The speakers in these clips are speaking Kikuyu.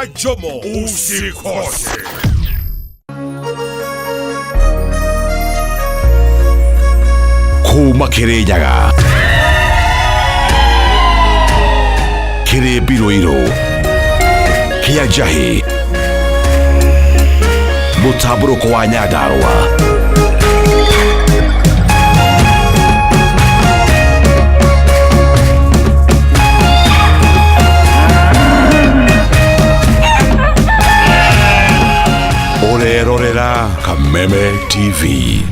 Jomo, usikose. Kuma Kirinyaga, Kĩrĩmbirũirũ kĩa Njahĩ, mũtambũrũko wa Nyandarũa. Ũrerorera Kameme TV.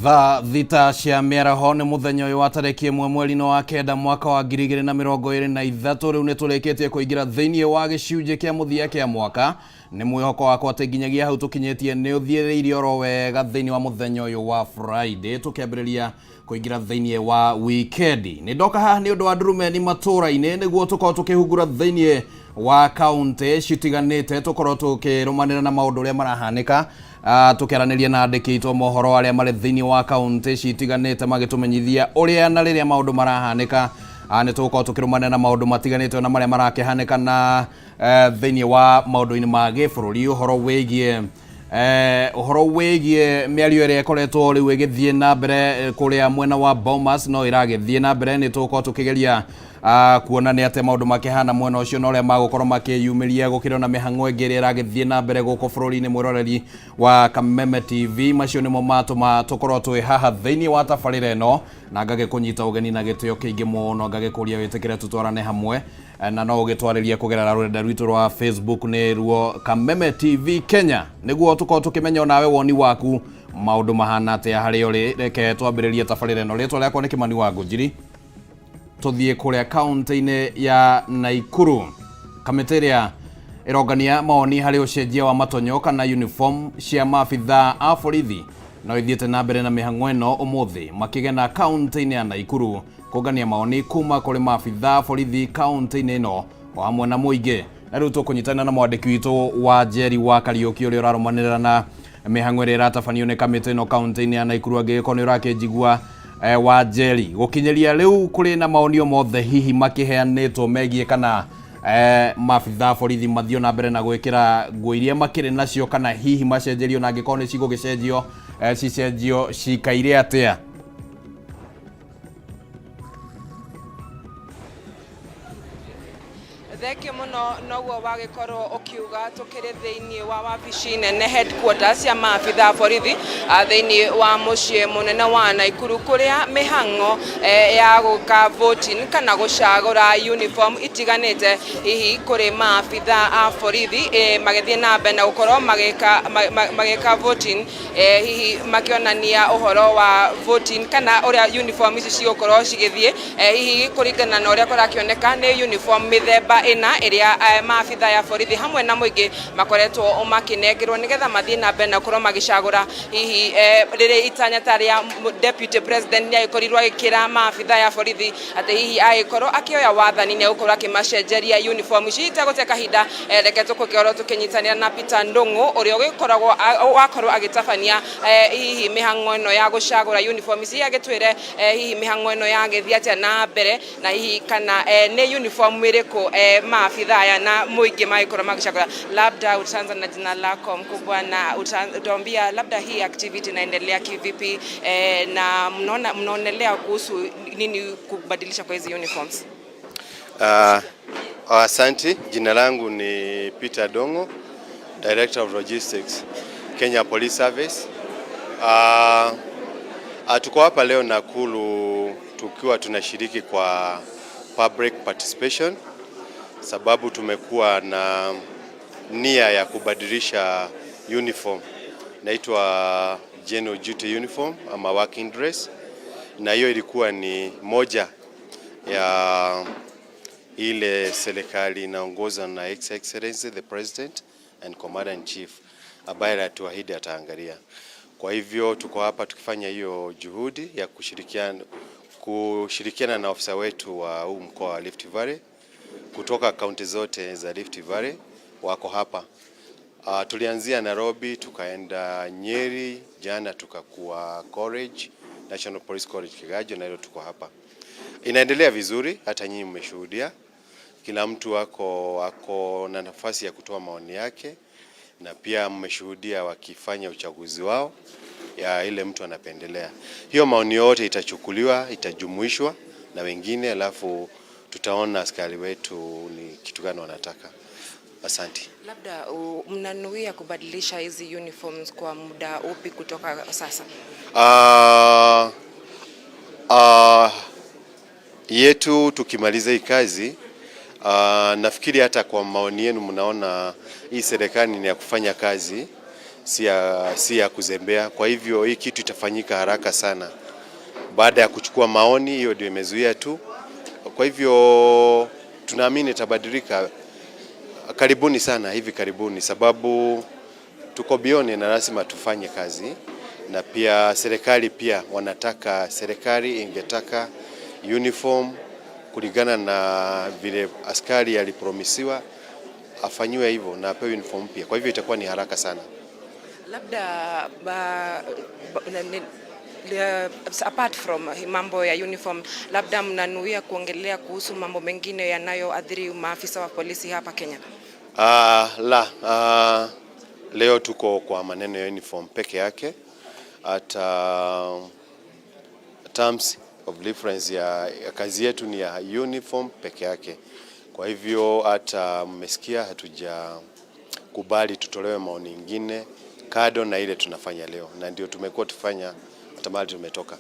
Thaa 6 cia mĩaraho nĩ mũthenya ũyũ wa tarĩki 1 mweri-inĩ wa 9 mwaka wa 2023. Rĩu nĩ tũrĩkĩtie kũingĩra thĩinĩ wa gĩcunjĩ kĩa mũthia kĩa mwaka. Nĩ mwĩhoko wakwa atĩ nginyagia hau tũkinyĩtie nĩ ũthiĩrĩirie oro wega thĩinĩ wa mũthenya ũyũ wa Friday, tũkĩambĩrĩria kũingĩra thĩinĩ wa wikendi. Nĩ ndoka haha nĩ ũndũ wa ndurumeni matũra-inĩ nĩguo tũkorwo tũkĩhungura thĩinĩ wa kaunti citiganĩte, tũkorwo tũkĩrũmanĩra na maũndũ ũrĩa marahanĩka, tũkĩaranĩria na andĩki aitũ mohoro arĩa marĩ thĩinĩ wa kaunti citiganĩte magĩtũmenyithia ũrĩa na rĩrĩa maũndũ marahanĩka. Nĩ tũgũkorwo tũkĩrũmanĩra na maũndũ matiganĩte na marĩa marakĩhanĩka na thĩinĩ wa maũndũ-inĩ ma gĩbũrũri, ũhoro wĩgiĩ mĩario ĩrĩa ĩkoretwo rĩu ĩgĩthiĩ na mbere kũrĩa mwena wa Bomas no ĩragĩthiĩ na mbere. Nĩ tũgũkorwo tũkĩgeria kuona nĩ atĩa maũndũ makĩhana mwena ũcio na ũrĩa magũkorwo makĩyumĩria, gũkĩrĩ na mĩhang'o ĩngĩ ĩrĩa ĩragĩthiĩ na mbere gũkũ bũrũri-inĩ. Mwĩroreri wa Kameme TV, macio nĩmo matũma tũkorwo twĩ haha thĩinĩ wa tabarĩra ĩno, na ngagĩkũnyita ũgeni na gĩtĩo kĩingĩ mũno, ngagĩkũria wĩtĩkĩre tũtwarane hamwe, na no ũgĩtwarĩrie kũgerera rũrenda rwitũ rwa Facebook, nĩ ruo Kameme TV Kenya, nĩguo tũkorwo tũkĩmenya onawe woni waku maũndũ mahana atĩa harĩa ũrĩ. Reke twambĩrĩrie tabarĩra ĩno. Rĩtwa rĩakwa nĩ Kĩmani wa Ngũnjiri. Tũthiĩ kũrĩa kaunti-inĩ ya Naikuru. Kamĩtĩ ĩrĩa ĩrongania mawoni harĩ ũcenjia wa matonyo kana uniform cia maabithaa a borithi no ithiĩte na mbere na mĩhang'o ĩno ũmũthĩ, makĩgena kaunti-inĩ ya Naikuru kũngania maoni kuma kũrĩ maabithaa borithi kaunti-inĩ ĩno o hamwe na mũingĩ. Na rĩu tũkũnyitanĩra na mwandĩki witũ wa Njeri wa Kariũki, ũrĩa ũrarũmanĩrĩra na mĩhang'o ĩrĩa ĩratabanio nĩ kamĩtĩ ĩno kaunti-inĩ ya Naikuru. Angĩgĩkorwo nĩ ũrakĩnjigua, wa Njeri, gũkinyĩria rĩu kũrĩ na maoni o mothe hihi makĩheanĩtwo megiĩ kana maabithaa borithi mathiĩ na mbere na gwĩkĩra nguo iria makĩrĩ nacio, kana hihi macenjerio, na angĩkorwo nĩ cigũgĩcenjio, cicenjio cikaire atĩa? Thengio mũno. Noguo wagĩkorwo ũkiuga, tũkĩrĩ thĩinĩ wa wabici nene, headquarters cia maabitha a borithi thĩinĩ wa mũciĩ mũnene wa Naikuru, kũrĩa mĩhang'o ya gũka voting kana gũcagũra uniform itiganĩte hihi kũrĩ maabitha a borithi magĩthiĩ na mbere na gũkorwo magĩka voting, hihi makĩonania ũhoro wa voting kana ũrĩa uniform ici cigũkorwo cigĩthiĩ. Hihi kũringana na ũrĩa kũrakĩoneka, nĩ uniform mĩthemba 4 ĩrĩa maabitha ya borithi hamwe na mũingĩ makoretwo makĩnengerwo nĩgetha mathiĩ na mbere na gũkorwo magĩcagũra. Hihi rĩrĩ itanya ta rĩa deputy president nĩ agĩkorirwo agĩkĩra maabitha ya borithi atĩ hihi agĩkorwo akĩoya wathani nĩ egũkorwo akĩmacenjeria uniform ici. Itegũte kahinda, reke tũgũkorwo tũkĩnyitanĩra na Peter Ndung'u, ũrĩa ũgĩkoragwo wakorwo agĩtabania hihi mĩhang'o ĩno ya gũcagũra uniform ici, agĩtwĩre hihi mĩhang'o ĩno yagĩthiĩ atĩa na mbere, na hihi kana nĩ uniform ĩrĩkũ maabitha aya na mũingĩ magĩkorwo magĩcagũra. Labda utaanza na jina lako mkubwa na utaambia labda hii activity inaendelea kivipi, na mnaonelea kuhusu nini kubadilisha kwa hizi uniforms? Asante. Jina langu ni Peter Dongo, Director of Logistics, Kenya Police Service. Tuko hapa leo Nakuru tukiwa tunashiriki kwa public participation, sababu tumekuwa na nia ya kubadilisha uniform naitwa General Duty Uniform ama working dress, na hiyo ilikuwa ni moja ya ile serikali inaongozwa na His Excellency the President and Commander in Chief ambaye alituahidi ataangalia. Kwa hivyo tuko hapa tukifanya hiyo juhudi ya kushirikiana na ofisa wetu wa huu mkoa wa Rift Valley kutoka kaunti zote za Rift Valley wako hapa. Tulianzia Nairobi, tukaenda Nyeri, jana tukakuwa college, National Police College Kigajo, na leo tuko hapa. Inaendelea vizuri, hata nyinyi mmeshuhudia. Kila mtu ako na nafasi ya kutoa maoni yake, na pia mmeshuhudia wakifanya uchaguzi wao ya ile mtu anapendelea. Hiyo maoni yote itachukuliwa, itajumuishwa na wengine, alafu tutaona askari wetu ni kitu gani wanataka. Asante. Labda mnanuia kubadilisha hizi uniforms kwa muda upi kutoka sasa? Yetu tukimaliza hii kazi, nafikiri hata kwa maoni yenu mnaona hii serikali ni ya kufanya kazi, si ya kuzembea. Kwa hivyo hii kitu itafanyika haraka sana baada ya kuchukua maoni, hiyo ndio imezuia tu. Kwa hivyo tunaamini itabadilika karibuni sana, hivi karibuni, sababu tuko bioni na lazima tufanye kazi, na pia serikali pia wanataka, serikali ingetaka uniform kulingana na vile askari alipromisiwa afanyiwe hivyo na apewe uniform mpya. Kwa hivyo itakuwa ni haraka sana. Labda ba, apart from mambo ya uniform, labda mnanuia kuongelea kuhusu mambo mengine yanayoathiri maafisa wa polisi hapa Kenya? La, leo tuko kwa maneno ya uniform peke yake. Hata terms of reference ya kazi yetu ni ya uniform peke yake. Kwa hivyo hata mmesikia hatujakubali tutolewe maoni ingine kando na ile tunafanya leo, na ndio tumekuwa tufanya hata mahali tumetoka.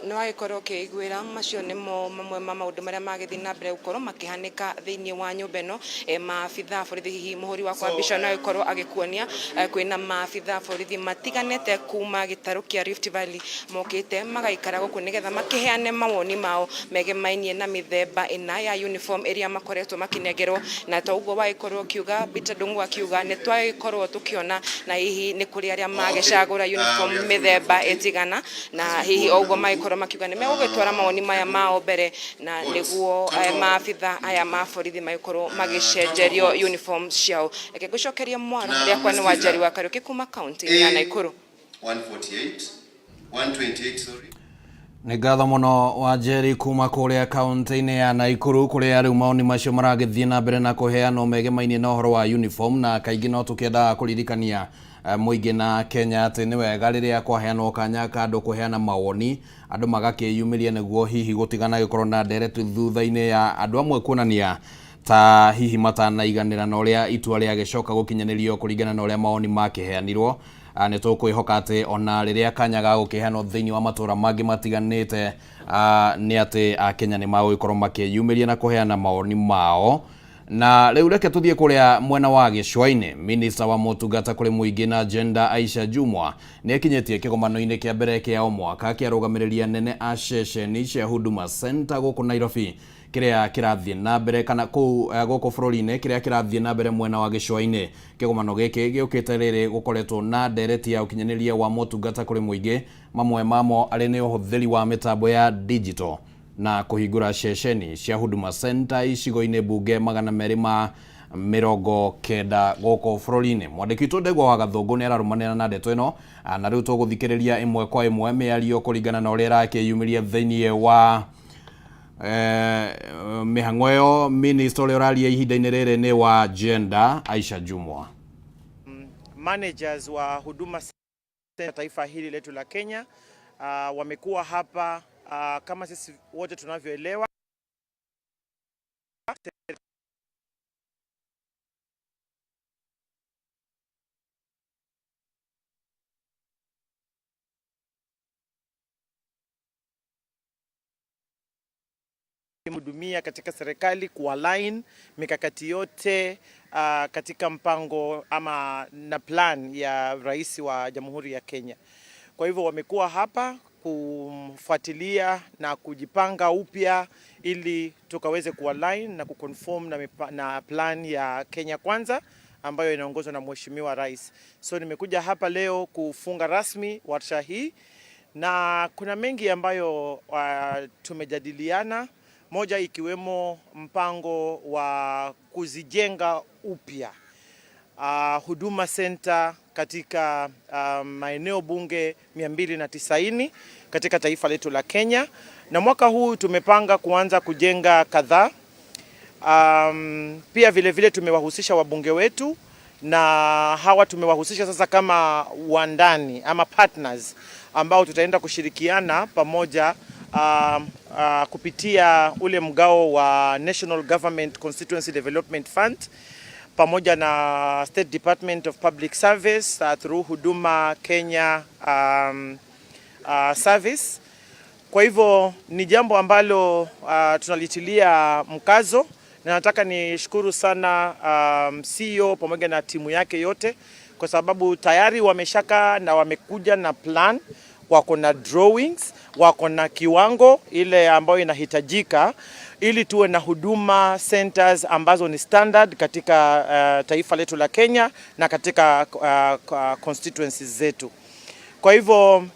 Nĩ wagĩkorwo ũkĩiguĩra macio nĩmo mamwe ma maũndũ marĩa magĩthiĩ na mbere gũkorwo makĩhanĩka thĩinĩ wa nyũmba ĩno. Maabitha a borithi, hihi mũhũri wakwa mbica no ĩkorwo agĩkuonia, kwĩna maabitha a borithi matiganĩte kuma gĩtarũ kĩa Rift Valley mokĩte magaikara gũkũ nĩgetha makĩheane mawoni mao megemainie na mĩthemba ĩna ya uniform ĩrĩa makoretwo makĩnengerwo. Na to ũguo wagĩkorwo ũkiuga, Peter Ndung'u akiuga nĩ twagĩkorwo tũkĩona na hihi nĩ kũrĩ arĩa magĩcagũra uniform mĩthemba ĩtigana, na hihi o ũguo magĩkorwo makiuga nĩ megũgĩtwara mawoni maya mao mbere na nĩguo maabitha aya ma borithi magĩkorwo magĩcenjerio uniform ciao. Reke ngũcokerie mwaro rĩakwa nĩ Wanjari wa Kariũki kuma kaunti ya Nakuru. 148 128, sorry. Nĩ ngatho mũno Wanjeri kuma kũrĩa kaunti-inĩ ya Nakuru, kũrĩa rĩu maoni macio maragĩthiĩ na mbere na kũheanwo megemainie na ũhoro wa uniform. Na kaingĩ no tũkĩendaga kũririkania mũingĩ na Kenya atĩ nĩ wega rĩrĩa kwaheanwo kanya ka andũ kũheana mawoni, andũ magakĩyumĩria nĩguo hihi gũtiganagĩkorwo na ndereti thutha-inĩ ya andũ amwe kuonania ta hihi matanaiganĩra na ũrĩa itua rĩagĩcoka gũkinyanĩrio kũringana na ũrĩa mawoni makĩheanirwo. Nĩ tũkwĩhoka atĩ ona rĩrĩa kanya gagũkĩheanwo thĩinĩ wa matũra mangĩ matiganĩte, nĩ atĩ akenya nĩ magũgĩkorwo makĩyumĩria na kũheana mawoni mao. Na rĩu reke tũthiĩ kũrĩa mwena wa gĩcũa-inĩ. Minista wa motungata kũrĩ mũingĩ na gender, Aisha Jumwa, nĩ akinyĩtie kĩgomano-inĩ kĩa mbere kĩa o mwaka kĩa arũgamĩrĩri anene a ceceni cia Huduma Center gũkũ Nairobi, kĩrĩa kĩrathiĩ na mbere kana kũu gũkũ bũrũri-inĩ, kĩrĩa kĩrathiĩ na mbere mwena wa gĩcũa-inĩ. Kĩgomano gĩkĩ gĩũkĩte rĩrĩ gũkoretwo na ndereti ya ũkinyanĩria wa motungata kũrĩ mũingĩ, mamwe mamo arĩ nĩ ũhũthĩri wa mĩtambo ya digital na kũhingũra ceceni cia Huduma Center icigo-inĩ mbunge 290 gũkũ bũrũri-inĩ. Mwandĩki witũ Ndegwa wa Gathũngũ nĩ ararũmanĩra na ndeto ĩno, na rĩu tũgũthikĩrĩria ĩmwe kwa ĩmwe mĩario kũringana na ũrĩa ĩrakĩyumĩria thĩinĩ wa mĩhang'o ĩyo. Minista ũrĩa ũraria ihinda-inĩ rĩrĩ nĩ wa gender, Aisha Jumwa. Managers wa Huduma Center taifa hili letu la Kenya wamekuwa hapa, kama sisi wote tunavyoelewa. Hudumia katika serikali kualign mikakati yote katika mpango ama na plan ya Rais wa Jamhuri ya Kenya. Kwa hivyo wamekuwa hapa kufuatilia na kujipanga upya ili tukaweze kualign na kuconform na plan ya Kenya Kwanza ambayo inaongozwa na Mheshimiwa Rais. So nimekuja hapa leo kufunga rasmi warsha hii na kuna mengi ambayo tumejadiliana, moja ikiwemo mpango wa kuzijenga upya. Huduma Center katika maeneo bunge 290 katika taifa letu la Kenya, na mwaka huu tumepanga kuanza kujenga kadhaa. Pia vile vile tumewahusisha wabunge wetu na hawa tumewahusisha sasa kama wandani ama partners ambao tutaenda kushirikiana pamoja kupitia ule mgao wa National Government Constituency Development Fund pamoja na State Department of Public Service through Huduma Kenya Service. Kwa hivyo ni jambo ambalo tunalitilia mkazo na nataka nishukuru sana CEO pamoja na timu yake yote kwa sababu tayari wameshaka na wamekuja na plan, wako na drawings, wako na kiwango ile ambayo inahitajika ili tuwe na huduma centers ambazo ni standard katika taifa letu la Kenya na katika constituencies zetu. Kwa hivyo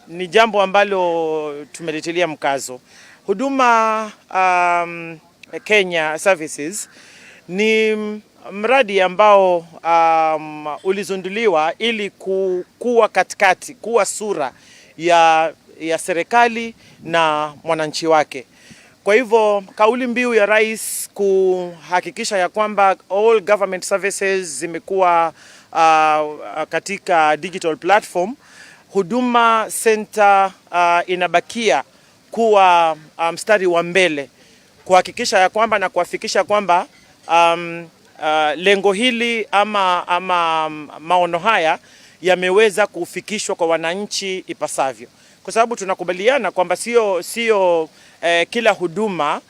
ni jambo ambalo tumelitilia mkazo. Huduma Kenya Services ni mradi ambao ulizinduliwa ili kuwa katikati, kuwa sura ya serikali na mwananchi wake. Kwa hivyo kauli mbiu ya rais kuhakikisha ya kwamba all government services zimekuwa katika digital platform, Huduma Center inabakia kuwa mstari wa mbele kuhakikisha ya kwamba na kuhakikisha kwamba lengo hili ama maono haya yameweza kufikishwa kwa wananchi ipasavyo, kwa sababu tunakubaliana kwamba sio kila huduma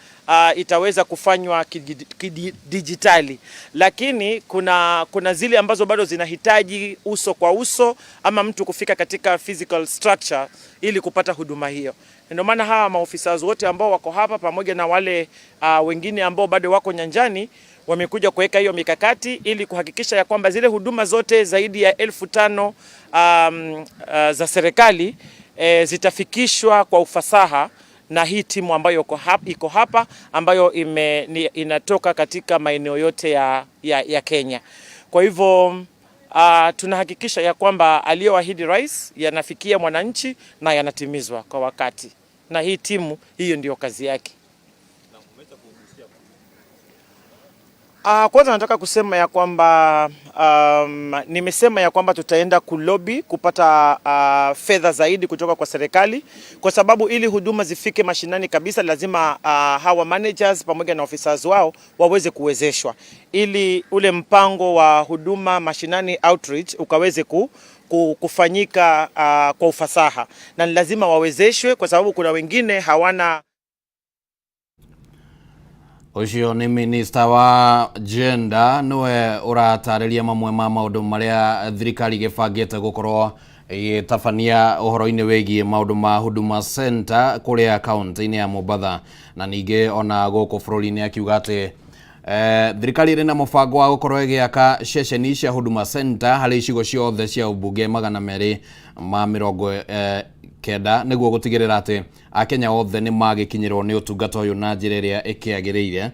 itaweza kufanywa kidijitali, lakini kuna zile ambazo bado zinahitaji uso kwa uso ama mtu kufika katika physical structure ili kupata huduma hiyo. Ndio maana hawa maofisa wote ambao wako hapa pamoja na wale wengine ambao bado wako nyanjani wamekuja kuweka hiyo mikakati ili kuhakikisha ya kwamba zile huduma zote zaidi ya 5,000 za serikali zitafikishwa kwa ufasaha na hii timu ambayo iko hapa ambayo inatoka katika maeneo yote ya Kenya. Kwa hivyo tunahakikisha ya kwamba aliyoahidi rais yanafikia mwananchi na yanatimizwa kwa wakati, na hii timu hiyo ndiyo kazi yake. Kwanza nataka kusema ya kwamba nimesema ya kwamba tutaenda kulobby kupata fedha zaidi kutoka kwa serikali, kwa sababu ili huduma zifike mashinani kabisa lazima hawa managers pamoja na officers wao waweze kuwezeshwa ili ule mpango wa huduma mashinani outreach ukaweze kufanyika kwa ufasaha, na ni lazima wawezeshwe kwa sababu kuna wengine hawana. Ũcio nĩ minista wa gender, nĩwe ũratarĩria mamwe ma maũndũ marĩa thirikari gĩbangĩte gũkorwo ĩgĩtabania ũhoro-inĩ wĩgiĩ maũndũ ma Huduma Center kũrĩa kaunti-inĩ ya Mombatha na ningĩ ona gũkũ bũrũri-inĩ, akiuga atĩ thirikari ĩrĩ na mũbango wa gũkorwo ĩgĩaka ceceni cia Huduma Center harĩ icigo ciothe cia ũmbunge 290 nĩguo gũtigĩrĩra atĩ akenya othe nĩ magĩkinyĩrwo nĩ ũtungata ũyũ na njĩra ĩrĩa ĩkĩagĩrĩire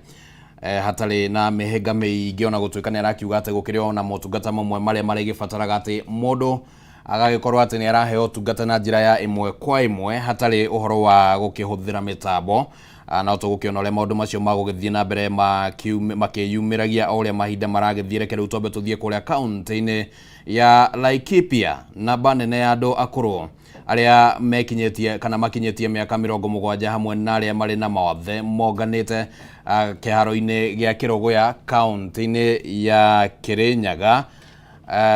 hatarĩ na mĩhĩnga mĩingĩ, ona gũtuĩka nĩ arakiuga atĩ gũkĩrĩ ona motungata mamwe marĩa marĩgĩbataraga atĩ mũndũ agagĩkorwo atĩ nĩ araheo ũtungata na njĩra ya ĩmwe kwa ĩmwe hatarĩ ũhoro wa gũkĩhũthĩra mĩtambo. No tũgũkĩona ũrĩa maũndũ macio magũgĩthiĩ na mbere makĩyumĩragia o ũrĩa mahinda maragĩthiĩ. Reke rĩu twambe tũthiĩ kũrĩa kaunti-inĩ ya Laikipia. Namba nene ya andũ akũrũ arĩa mekinyĩtie kana makinyĩtie mĩaka 70 hamwe na arĩa marĩ na mawathe monganĩte kĩharo-inĩ gĩa Kĩrũgũya kaunti-inĩ ya Kĩrĩnyaga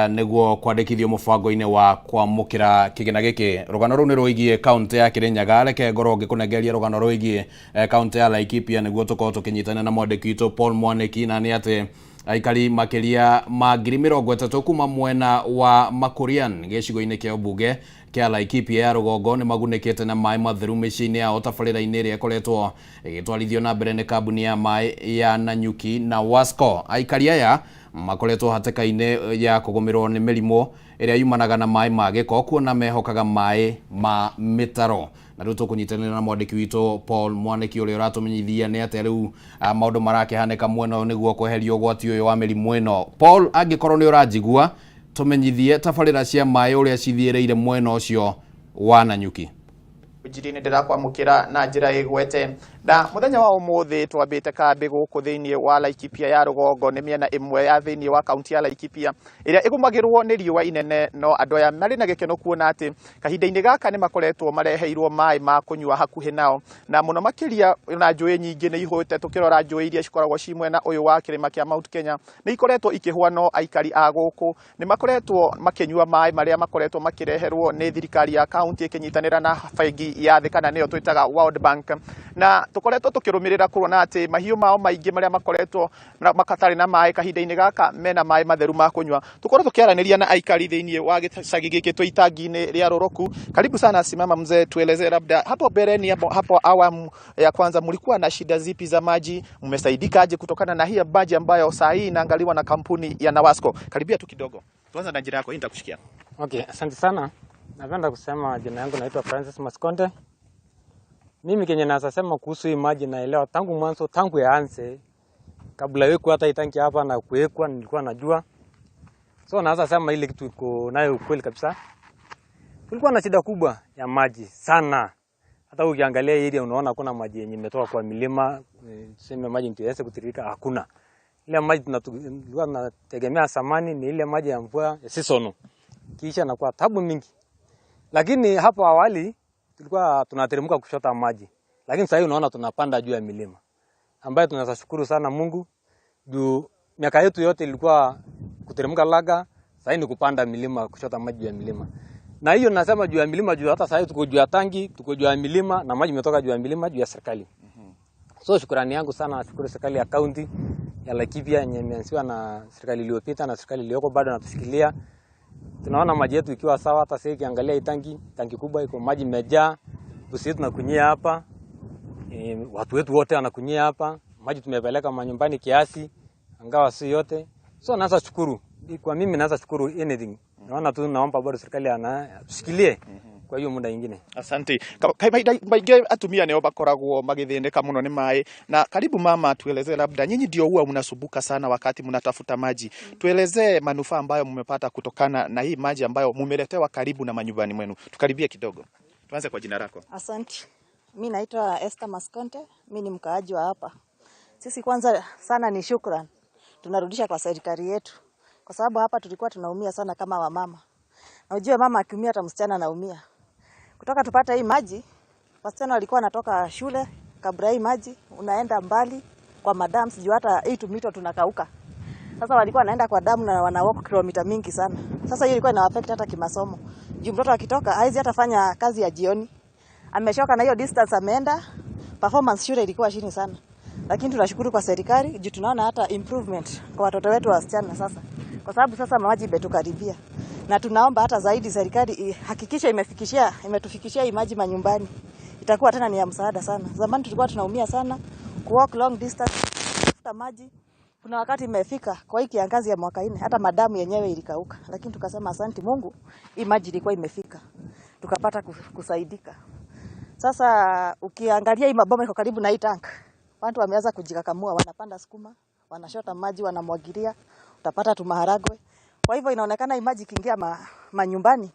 nĩguo kwandĩkithio mũbango-inĩ wa kwamũkĩra kĩgĩna gĩkĩ. Rũgano rũu nĩ rwĩgiĩ kaunti ya Kĩrĩnyaga. Reke ngorwo ngĩkũnengeria rũgano rwĩgiĩ kaunti ya Laikipia nĩguo tũkorwo tũkĩnyitana na mwandĩki witũ Paul Mwanĩki, na nĩ atĩ aikari makĩria ma 30,000 kuma mwena wa Makurian gĩcigo-inĩ kĩa ũmbunge kĩa Laikipia ya rũgongo nĩ magunĩkĩte na maĩ matheru mĩciĩ-inĩ yao tabarĩra-inĩ ĩrĩa ĩkoretwo ĩgĩtwarithio na mbere nĩ kambuni ya maĩ ya Nanyuki na Wasco. Aikari aya Makoretwo hatĩka-inĩ ya kũgũmĩrwo nĩ mĩrimũ ĩrĩa yumanaga na maĩ ma gĩko, kuona mehokaga maĩ ma mĩtaro. Na rĩu tũkũnyitanĩra na mwandĩki witũ Paul Mwanĩki, ũrĩa ũratũmenyithia nĩ atĩa rĩu maũndũ marakĩhanĩka mwena ũyũ nĩguo kweheria ũgwati ũyũ wa mĩrimũ ĩno. Paul, angĩkorwo nĩ ũranjigua, tũmenyithie tabarĩra cia maĩ ũrĩa cithiĩrĩire mwena ũcio wa Nanyuki. Njiri nĩ ndĩrakwamũkĩra na njĩra ĩgwete na mũthenya wa ũmũthĩ twambĩte kambĩ gũkũ thĩinĩ wa Laikipia ya rũgongo. Nĩ mĩena ĩmwe ya thĩinĩ wa kaunti ya Laikipia ĩrĩa ĩgũmagĩrwo nĩ riũa inene, no andũ aya marĩ na gĩkeno kuona atĩ kahinda-inĩ gaka nĩ makoretwo mareheirwo maĩ ma kũnyua hakuhĩ nao, na mũno makĩria na njũĩ nyingĩ nĩ ihũĩte. Tũkĩrora njũĩ iria cikoragwo ci mwena ũyũ wa kĩrĩma kĩa Mount Kenya nĩ ikoretwo ikĩhũa, no aikari a gũkũ nĩ makoretwo makĩnyua maĩ marĩa makoretwo makĩreherwo nĩ thirikari ya kaunti ĩkĩnyitanĩra na bengi ya thĩ, kana nĩyo twĩtaga World Bank. Na tũkoretwo tũkĩrũmĩrĩra kuona atĩ mahiũ mao maingĩ marĩa makoretwo matarĩ na maĩ, kahinda-inĩ gaka mena maĩ matheru ma kũnyua. Tũkorwo tũkĩaranĩria na aikari thĩinĩ wa gĩcagi gĩkĩ twĩ itangi-inĩ rĩa Roroku. Karibu sana, simama mzee, tuelezee labda hapo mbeleni, hapo awamu ya kwanza mlikuwa na shida zipi za maji, mmesaidika aje kutokana na hii maji ambayo saa hii inaangaliwa na kampuni ya Nawasco? Karibia tu kidogo. Tuanza na jina yako, hii nitakushikia. Okay, asante sana. Napenda kusema jina yangu naitwa Francis Maskonde. Mimi kenye naweza sema kuhusu hii maji, naelewa tangu mwanzo, tangu yaanze, kabla iwekwe hata itanki hapa na kuwekwa, nilikuwa najua. So naweza sema ile kitu iko nayo ukweli kabisa. Tulikuwa na shida kubwa ya maji sana. Hata ukiangalia hii area unaona hakuna maji yenye imetoka kwa milima, tuseme maji ndio iweze kutiririka, hakuna. Ile maji tulikuwa tunategemea zamani ni ile maji ya mvua ya seasonal. Kisha na kwa tabu mingi. Lakini hapo awali tulikuwa tunateremka kushota maji. Lakini sasa hivi unaona tunapanda juu ya milima, ambayo tunaweza shukuru sana Mungu juu miaka yetu yote ilikuwa kuteremka laga, sasa hivi ni kupanda milima, kushota maji juu ya milima. Na hiyo nasema juu ya milima juu hata sasa hivi tuko juu ya tangi, tuko juu ya milima na maji imetoka juu ya milima juu ya serikali. So shukrani yangu sana, nashukuru serikali ya kaunti ya Laikipia yenye imeanziwa na serikali iliyopita na serikali iliyoko bado inatushikilia. Tunaona maji yetu ikiwa sawa, hata sasa ukiangalia hii tangi, tangi kubwa iko maji imejaa. Busi yetu tunakunyia hapa. Watu wetu wote wanakunyia hapa. Maji tumepeleka manyumbani kiasi, angawa si yote. So naweza shukuru. Kwa mimi naweza shukuru anything. Naona tu naomba bado serikali tushikilie kwa hiyo muda ingine. Asante. Maingĩ atumia nĩo makoragwo magĩthĩnĩka mũno nĩ maĩ. Na karibu mama, tuelezee labda nyinyi ndio huwa mnasumbuka sana wakati mnatafuta maji. Tuelezee manufaa ambayo mmepata kutokana na hii maji ambayo mumeletewa karibu na manyumbani mwenu. Tukaribie kidogo. Tuanze kwa jina lako. Asante. Mi naitwa Esther Maskonte, mi ni mkaaji wa hapa. Sisi kwanza sana ni shukran tunarudisha kwa serikali yetu, kwa sababu hapa tulikuwa tunaumia sana kama wamama. Na ujue mama akiumia hata msichana anaumia. Kutoka tupate hii maji, wasichana walikuwa wanatoka shule kabla hii maji, unaenda mbali kwa madam, sijui hata hii tumito tunakauka. Sasa walikuwa wanaenda kwa damu na wana walk kilomita mingi sana. Sasa hiyo ilikuwa ina affect hata kimasomo. Juu mtoto akitoka haizi hata fanya kazi ya jioni. Ameshoka na hiyo distance ameenda, performance shule ilikuwa chini sana. Lakini tunashukuru kwa serikali juu tunaona hata improvement kwa watoto wetu wasichana sasa. Kwa sababu sasa maji imetukaribia. Na tunaomba hata zaidi serikali ihakikishe imetufikishia hii maji manyumbani. Itakuwa tena ni ya msaada sana. Zamani tulikuwa tunaumia sana ku walk long distance kutafuta maji. Kuna wakati imefika kwa hii kiangazi ya mwaka nne hata madamu yenyewe ilikauka, lakini tukasema asante Mungu, hii maji ilikuwa imefika, tukapata kusaidika. Sasa ukiangalia hii maboma iko karibu na hii tank, watu wameanza kujikakamua, wanapanda sukuma, wanashota maji, wanamwagilia, utapata tu maharagwe. Kwa hivyo inaonekana hii maji ikiingia manyumbani,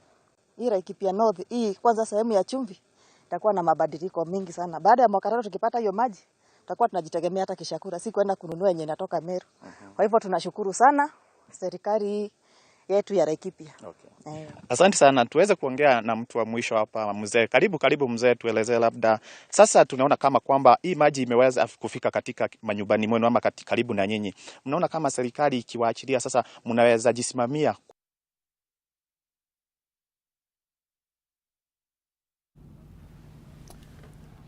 hii Laikipia North, hii kwanza sehemu ya chumvi itakuwa na mabadiliko mingi sana. Baada ya mwaka 3 tukipata hiyo maji, tutakuwa tunajitegemea hata kishakura, si kwenda kununua yenye inatoka Meru. Kwa hivyo tunashukuru sana serikali yetu ya Laikipia. Okay. Asante sana. Tuweze kuongea na mtu wa mwisho hapa, mzee. Karibu, karibu mzee, tuelezee labda sasa tunaona kama kwamba hii maji imeweza kufika katika manyumbani mwenu ama karibu na nyinyi. Mnaona kama serikali ikiwaachilia sasa mnaweza jisimamia?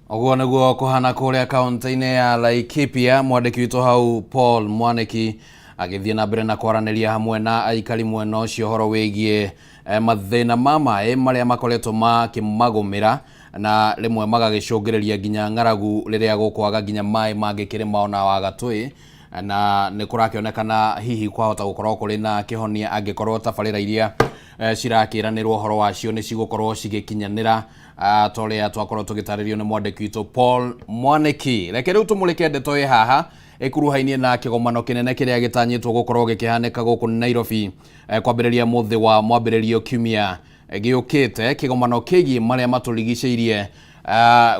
Ũguo nĩguo kũhana kũrĩa kaunti-inĩ ya Laikipia. Mwandĩki witũ hau Paul Mwanĩki agĩthiĩ na mbere na kwaranĩria hamwe na aikari mwena ũcio ũhoro wĩgiĩ mathĩna ma maĩ marĩa makoretwo makĩmagũmĩra na rĩmwe magagĩcũngĩrĩria nginya ng'aragu rĩrĩa gũkwaga nginya maĩ mangĩkĩrĩma ona wagatũĩ. Na nĩ kũrakĩonekana hihi kwahota gũkorwo kũrĩ na kĩhonia angĩkorwo tabarĩra iria cirakĩranĩrwo ũhoro wacio nĩ cigũkorwo cigĩkinyanĩra, ta ũrĩa twakorwo tũgĩtarĩrio nĩ mwandĩki witũ Paul Mwanĩki. Reke rĩu tũmũrĩke ndeto ĩ haha ĩkuruhainie na kĩgomano kĩnene kĩrĩa gĩtanyĩtwo gũkorwo gĩkĩhanĩka gũkũ Nairobi, kwambĩrĩria mũthĩ wa mwambĩrĩrio kiumia gĩũkĩte, kĩgomano kĩgiĩ marĩa matũrigicĩirie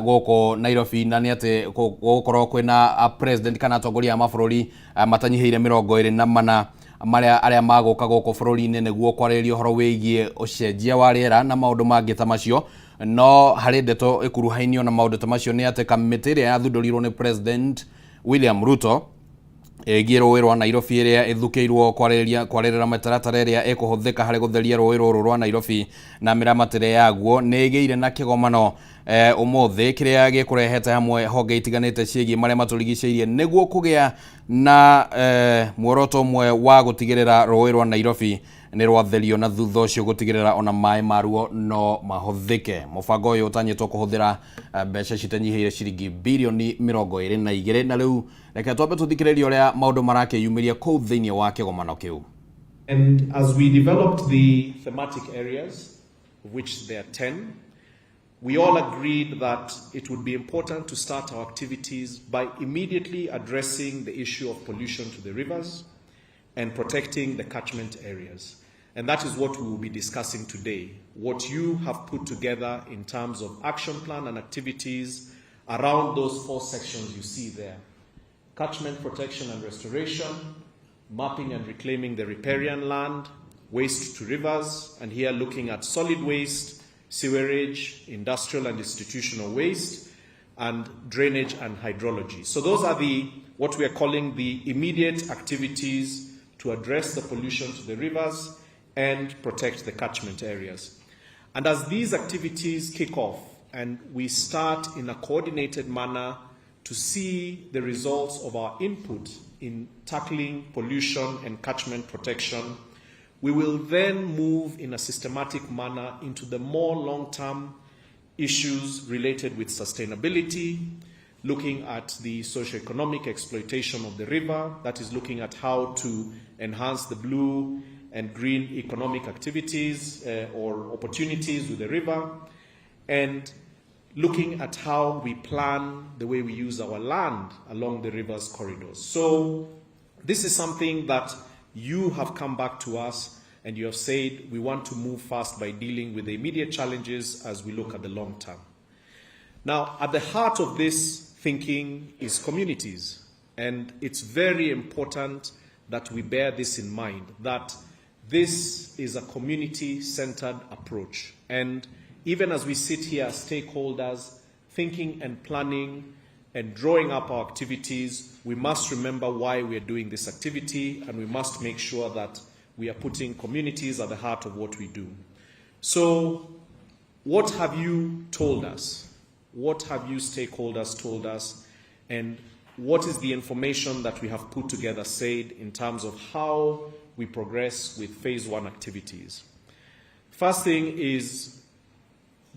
gũkũ Nairobi, na nĩ atĩ gũgũkorwo kwĩna president kana atongoria a mabũrũri matanyihĩire 24 marĩa arĩa magũka gũkũ bũrũri-inĩ nĩguo kwarĩrĩria ũhoro wĩgiĩ ũcenjia wa rĩera na maũndũ mangĩ ta macio. No harĩ ndeto ĩkuruhainio na maũndũ ta macio nĩ atĩ kamĩtĩ ĩrĩa yathundũrirwo nĩ President William Ruto ĩgiĩ rũĩ rwa Nairobi, ĩrĩa ĩthukĩirwo kwarĩrĩria kwarĩrĩra mĩtaratara ĩrĩa ĩkũhũthĩka harĩ gũtheria rũĩ rũrũ rwa Nairobi na mĩramatĩre yaguo, nĩ ĩgĩire na kĩgomano ũmũthĩ kĩrĩa gĩkũrehete hamwe honge itiganĩte ciĩgiĩ marĩa matũrigicĩirie nĩguo kũgĩa na muoroto ũmwe wa gũtigĩrĩra rũĩ rwa Nairobi nĩ rwatherio na thutha ũcio gũtigĩrĩra ona maĩ maruo no mahũthĩke. Mũbango ũyũ ũtanyĩtwo kũhũthĩra mbeca citanyihĩire ciringi birioni 22. Na rĩu reke twambe tũthikĩrĩrie ũrĩa maũndũ marakĩyumĩria kũu thĩinĩ wa kĩgomano kĩu. And as we developed the thematic areas, of which there are 10, we all agreed that it would be important to start our activities by immediately addressing the issue of pollution to the rivers and protecting the catchment areas. And that is what we will be discussing today. What you have put together in terms of action plan and activities around those four sections you see there: catchment protection and restoration, mapping and reclaiming the riparian land, waste to rivers, and here looking at solid waste, sewerage, industrial and institutional waste, and drainage and hydrology. So those are the what we are calling the immediate activities to address the pollution to the rivers and protect the catchment areas. And as these activities kick off and we start in a coordinated manner to see the results of our input in tackling pollution and catchment protection, we will then move in a systematic manner into the more long-term issues related with sustainability, looking at the socioeconomic exploitation of the river, that is looking at how to enhance the blue and green economic activities or opportunities with the river, and looking at how we plan the way we use our land along the river's corridors. So this is something that you have come back to us and you have said we want to move fast by dealing with the immediate challenges as we look at the long term. Now, at the heart of this thinking is communities, and it's very important that we bear this in mind, that this is a community-centered approach. And even as we sit here as stakeholders, thinking and planning and drawing up our activities, we must remember why we are doing this activity, and we must make sure that we are putting communities at the heart of what we do. So, what have you told us? What have you stakeholders told us? And what is the information that we have put together said in terms of how we progress with phase one activities? First thing is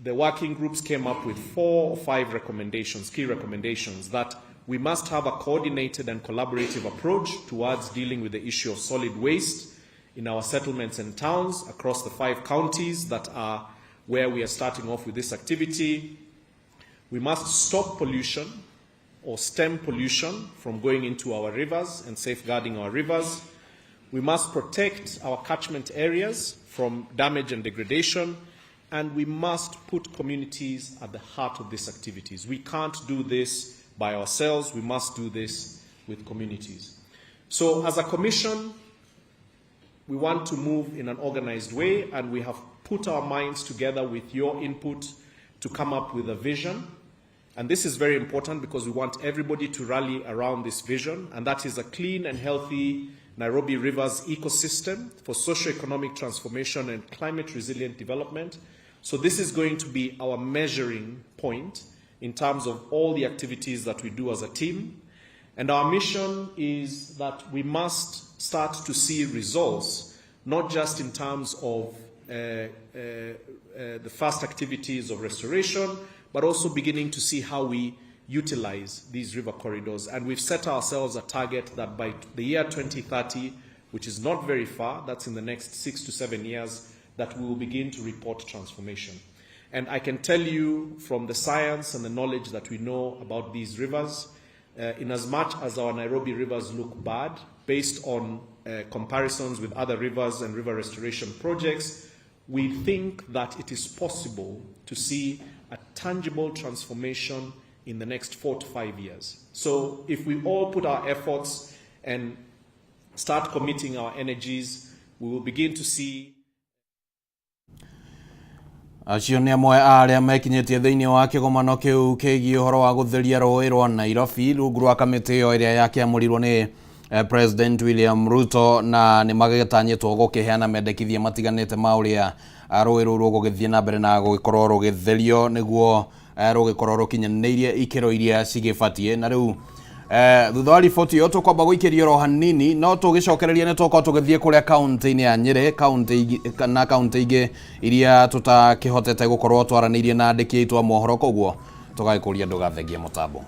the working groups came up with 4 or 5 recommendations, key recommendations, that we must have a coordinated and collaborative approach towards dealing with the issue of solid waste in our settlements and towns across the 5 counties that are where we are starting off with this activity. We must stop pollution or stem pollution from going into our rivers and safeguarding our rivers. We must protect our catchment areas from damage and degradation, and we must put communities at the heart of these activities. We can't do this by ourselves, we must do this with communities. So as a commission, we want to move in an organized way, and we have put our minds together with your input to come up with a vision. And this is very important because we want everybody to rally around this vision, and that is a clean and healthy Nairobi Rivers ecosystem for socio-economic transformation and climate resilient development. So this is going to be our measuring point in terms of all the activities that we do as a team. And our mission is that we must start to see results, not just in terms of the first activities of restoration, but also beginning to see how we utilize these river corridors. And we've set ourselves a target that by the year 2030, which is not very far, that's in the next 6 to 7 years, that we will begin to report transformation. And I can tell you from the science and the knowledge that we know about these rivers, in as much as our Nairobi rivers look bad, based on comparisons with other rivers and river restoration projects, we think that it is possible to see a tangible transformation in the next 4 to 5 years. So if we all put our efforts and start committing our energies, we will begin to see Acio nĩ amwe a arĩa mekinyĩtie thĩinĩ wa kĩgomano kĩu kĩgiĩ ũhoro wa gũtheria rũĩ rwa Nairobi rungu rwa kamĩtĩ ĩyo ĩrĩa yakĩamũrirwo nĩ President William Ruto, na nĩ magĩtanyĩtwo gũkĩheana mendekithia matiganĩte ma ũrĩa rũĩ rũu rũgũgĩthiĩ na mbere na gũgĩkorwo rũgĩtherio nĩguo rũgĩkorwo rũkinyanĩirie ikĩro iria cigĩbatiĩ. Na rĩu thutha wa riboti ĩyo tũkwamba gũikĩrio oro hanini, no tũgĩcokereria nĩ tũgũkorwo tũgĩthiĩ kũrĩa kaũntĩ-inĩ ya Nyĩrĩ, kaũntĩ na kaũntĩ ingĩ iria tũtakĩhotete gũkorwo twaranĩirie na andĩki aitũ a mohoro, koguo tũgagĩkũria ndũgathengie mũtambo.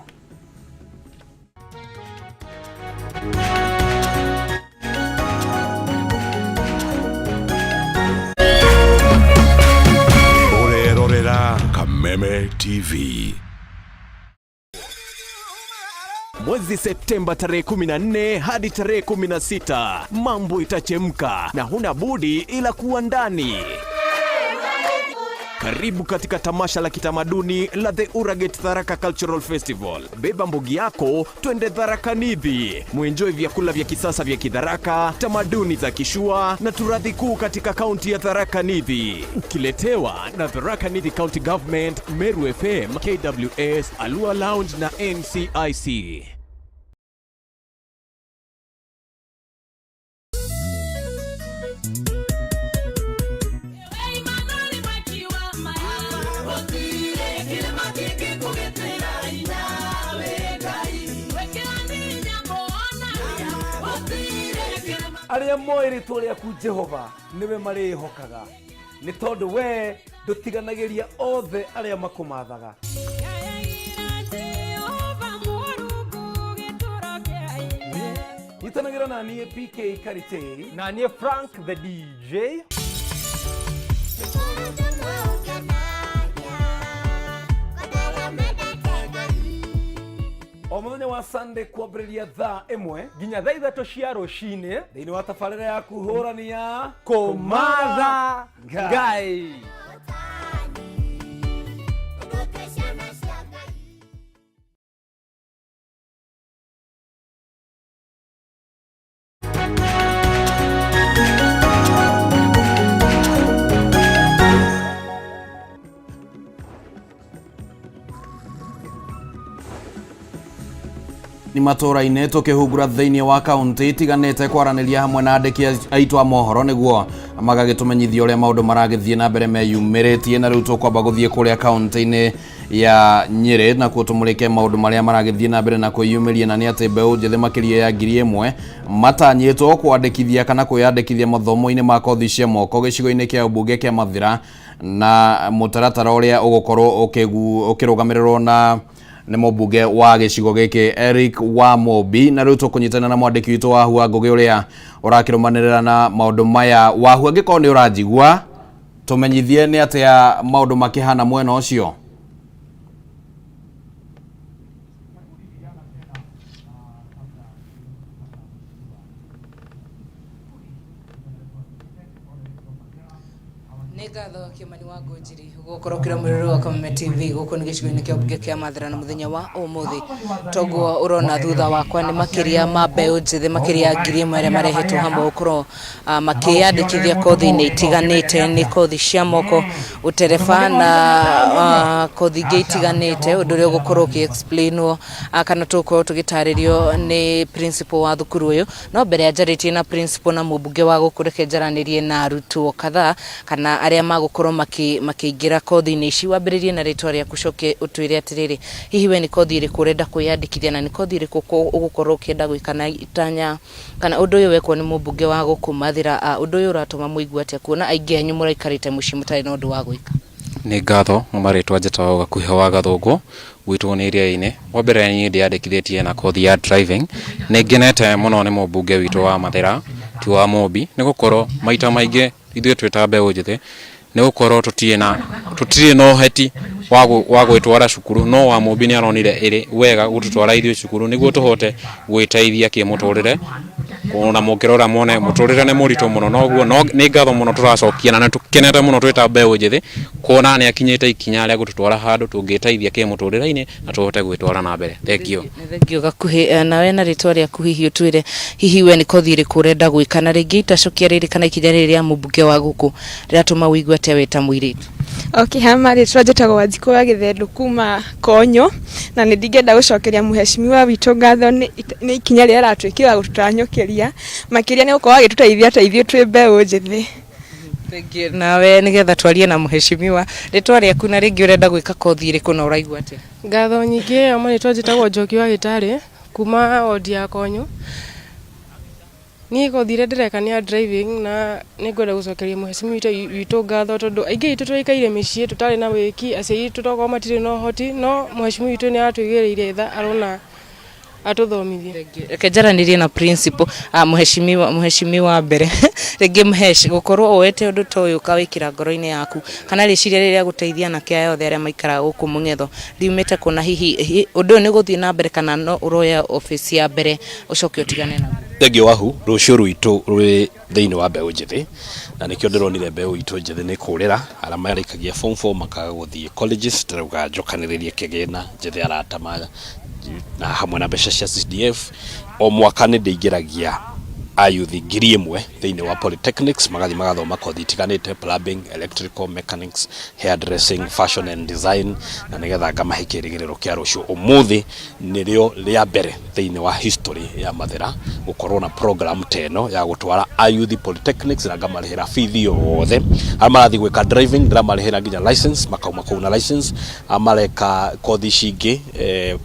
Ũrerorera Kameme TV. Mwezi Septemba tarehe 14 hadi tarehe 16, mambo itachemka na huna budi ila kuwa ndani. Karibu katika tamasha la kitamaduni la The Uraget Tharaka Cultural Festival. Beba mbogi yako, twende Tharaka Nithi. Muenjoy vyakula vya kisasa vya Kidharaka, tamaduni za Kishua na turathi kuu katika kaunti ya Tharaka Nithi. Ukiletewa na Tharaka Nithi County Government, Meru FM, KWS, Alua Lounge na NCIC. Arĩa moĩ rĩtwa rĩaku Jehova nĩwe marĩĩhokaga, nĩ tondũ we ndũtiganagĩria othe arĩa makũmathaga. Nyitanagĩra na niĩ PK Karitei na niĩ Frank the DJ. O mũthenya wa Sunday kwambĩrĩria thaa 1 nginya thaa 3 cia rũcinĩ thĩinĩ wa tabarĩra ya kũhũrania Kũmatha Ngai. Ni matũra-inĩ tũkĩhungura thĩinĩ wa kaũntĩ itiganĩte kwaranĩria hamwe na andĩki aitũ a mohoro nĩguo magagĩtũmenyithia ũrĩa maũndũ maragĩthiĩ na mbere meyumĩrĩtie. Na rĩu tũkwamba gũthiĩ kũrĩa kaũntĩ-inĩ ya Nyĩrĩ nakuo tũmũrĩke maũndũ marĩa maragĩthiĩ na mbere na kwĩyumĩria, na nĩ atĩ mbeũ njĩthĩ makĩria ya 1000 matanyĩtwo kwandĩkithia kana kwĩyandĩkithia mathomo-inĩ ma kothi cia moko gĩcigo-inĩ kĩa ũmbunge kĩa Mathĩra, na mũtaratara ũrĩa ũgũkorwo ũkĩrũgamĩrĩrwo na nĩ mũmbunge wa gĩcigo gĩkĩ Eric Wamũmbi. Na rĩu tũkũnyitana na mwandĩki witũ Wahua Ngũgĩ ũrĩa ũrakĩrũmanĩrĩra na maũndũ maya. Wahua, angĩkorwo nĩ ũranjigua, tũmenyithie nĩ atĩa maũndũ makĩhana mwena ũcio. Nĩ ngatho Kĩmani wa Ngũnjiri gũkorwo ũkĩrũmĩrĩrwo wa Kameme TV gũkũ nĩ gĩcigo-inĩ kĩa mbunge kĩa Mathĩra, na mũthenya wa ũmũthĩ toguo ũrona thutha wakwa nĩ makĩria ma mbeũ njĩthĩ makĩria ya 1000 arĩa marehetwo hamwe gũkorwo makĩyandĩkithia kothi-inĩ itiganĩte, nĩ kothi cia moko, ũtereba na kothi ingĩ itiganĩte, ũndũ ũrĩa ũgũkorwo ũkĩ-explainwo kana tũgũkorwo tũgĩtarĩrio nĩ principal wa thukuru ũyũ. No mbere ya njarĩtie na principal na mũmbunge wa gũkũ, reke njaranĩrie na arutwo kadhaa kana arĩa magũkorwo makĩingĩra kothi-inĩ ici. Wambĩrĩrie na rĩtwa rĩaku, coke ũtwĩre atĩrĩrĩ, hihi we nĩ kothi ĩrĩkũ ũrenda kwĩyandĩkithia na nĩ kothi ĩrĩkũ ũgũkorwo ũkĩenda gwĩka, na itanya kana ũndũ ũyũ wekwo nĩ mũmbunge wa gũkũ Mathĩra, ũndũ ũyũ ũratũma mũigue atĩa kuona aingĩ anyu mũraikarĩte mũciĩ mũtarĩ na ũndũ wa gwĩka? Nĩ ngatho nĩ marĩtwa njĩtagwo Gakuhĩ wa Gathũngũ, gwitũ nĩ Iriainĩ. Wa mbere niĩ ndĩyandĩkithĩtie na kothi ya driving. Nĩ ngenete mũno nĩ mũmbunge witũ wa Mathĩra, ti wa Mũmbi, nĩ gũkorwo maita maingĩ ithuĩ twĩ ta mbeũ njĩthĩ, nĩ gũkorwo tũtirĩ na tũtirĩ na ũheti wa gwĩtwara cukuru, no wa Mũmbi nĩ aronire ĩrĩ wega gũtũtwara ithuĩ cukuru nĩguo tũhote gwĩteithia kĩmũtũrĩre. Ona mũngĩrora muone mũtũrĩre nĩ mũritũ mũno, noguo no nĩ ngatho mũno tũracokia na nĩ tũkenete mũno twĩ ta mbeũ njĩthĩ kuona nĩ akinyĩte ikinya rĩa gũtũtwara handũ tũngĩteithia kĩmũtũrĩre-inĩ na tũhote gwĩtwara na mbere. Thengiũ. Nĩ thengio Gakuhĩ. Nawe na rĩtwa rĩaku hihi ũtwĩre hihi we nĩ kothi ĩrĩkũ ũrenda gwĩka, na rĩngĩ itacokia rĩrĩ kana ikinya rĩrĩ rĩa mũmbunge wa gũkũ rĩratũma ũigue atĩa wĩ ta mũirĩtu? Okay, ha marĩtwa njĩtagwo Wanjikũ wa Gĩthendũ kuma Konyo, na nĩ ndingĩenda gũcokeria mũheshimiwa witũ ngatho nĩ ikinya rĩrĩa aratwĩkĩra gũtũtanyũkĩria, makĩria nĩ gũkorwo agĩtũteithia ta ithuĩ twĩ mbeũ njĩthĩ. Thengiũ. Nawe nĩgetha twarie na mũheshimiwa, rĩtwa rĩaku na rĩngĩ ũrenda gwĩka kothi ĩrĩkũ na ũraigua atĩa? Ngatho nyingĩ. O marĩtwa njĩtagwo Njoki wa Gĩtarĩ kuma wodi ya Konyo. Niĩ kothi ĩrĩa ndĩreka nĩ ya driving, na nĩ ngwenda gũcokeria mũhecimiwa witũ ngatho tondũ aingĩ aitũ twaikaire mĩciĩ tũtarĩ na wĩki, aciari aitũ tokorwo matirĩ na ũhoti, no mũhecimiwa witũ nĩ aratũigĩrĩire tha arona atũthomithie. Reke njaranĩrie na principal, mũheshimiwa, mũheshimiwa mbere rĩngĩ mũhesh gũkorwo woete ũndũ ta ũyũ ũkawĩkĩra ngoro-inĩ yaku kana rĩciria rĩrĩa gũteithia anake aya othe arĩa maikaraga gũkũ mũng'etho riumĩte kũ, na hihi ũndũ ũyũ nĩ gũthiĩ na mbere kana no ũroya office ya mbere ũcoke ũtigane naguo? Thengiũ wahu, rũciũ rwitũ rwĩ thĩinĩ wa mbeũ njĩthĩ, na nĩkĩo ndĩronire mbeũ itũ njĩthĩ nĩ kũrĩra arĩa marĩkagia form 4 makaga gũthiĩ colleges. Ndĩrauga njokanĩrĩrie kĩgĩna njethe arata ma na hamwe na mbeca cia CDF. O mwaka nĩ ndĩingĩragia ayuthi 1000 thĩinĩ wa polytechnics, magathiĩ magathoma kothi itiganĩte, plumbing, electrical, mechanics, hairdressing, fashion and design, na nĩgetha ngamahe kĩrĩgĩrĩro kĩa rũciũ. Ũmũthĩ nĩrĩo rĩa mbere thĩinĩ wa history ya Mathĩra gũkorwo na program ta ĩno ya gũtwara ayuthi polytechnics, na ngamarĩhĩra bithi yothe. Arĩa marathiĩ gwĩka driving ndĩramarĩhĩra nginya license, makauma kũu na license. Arĩa mareka kothi ici ingĩ,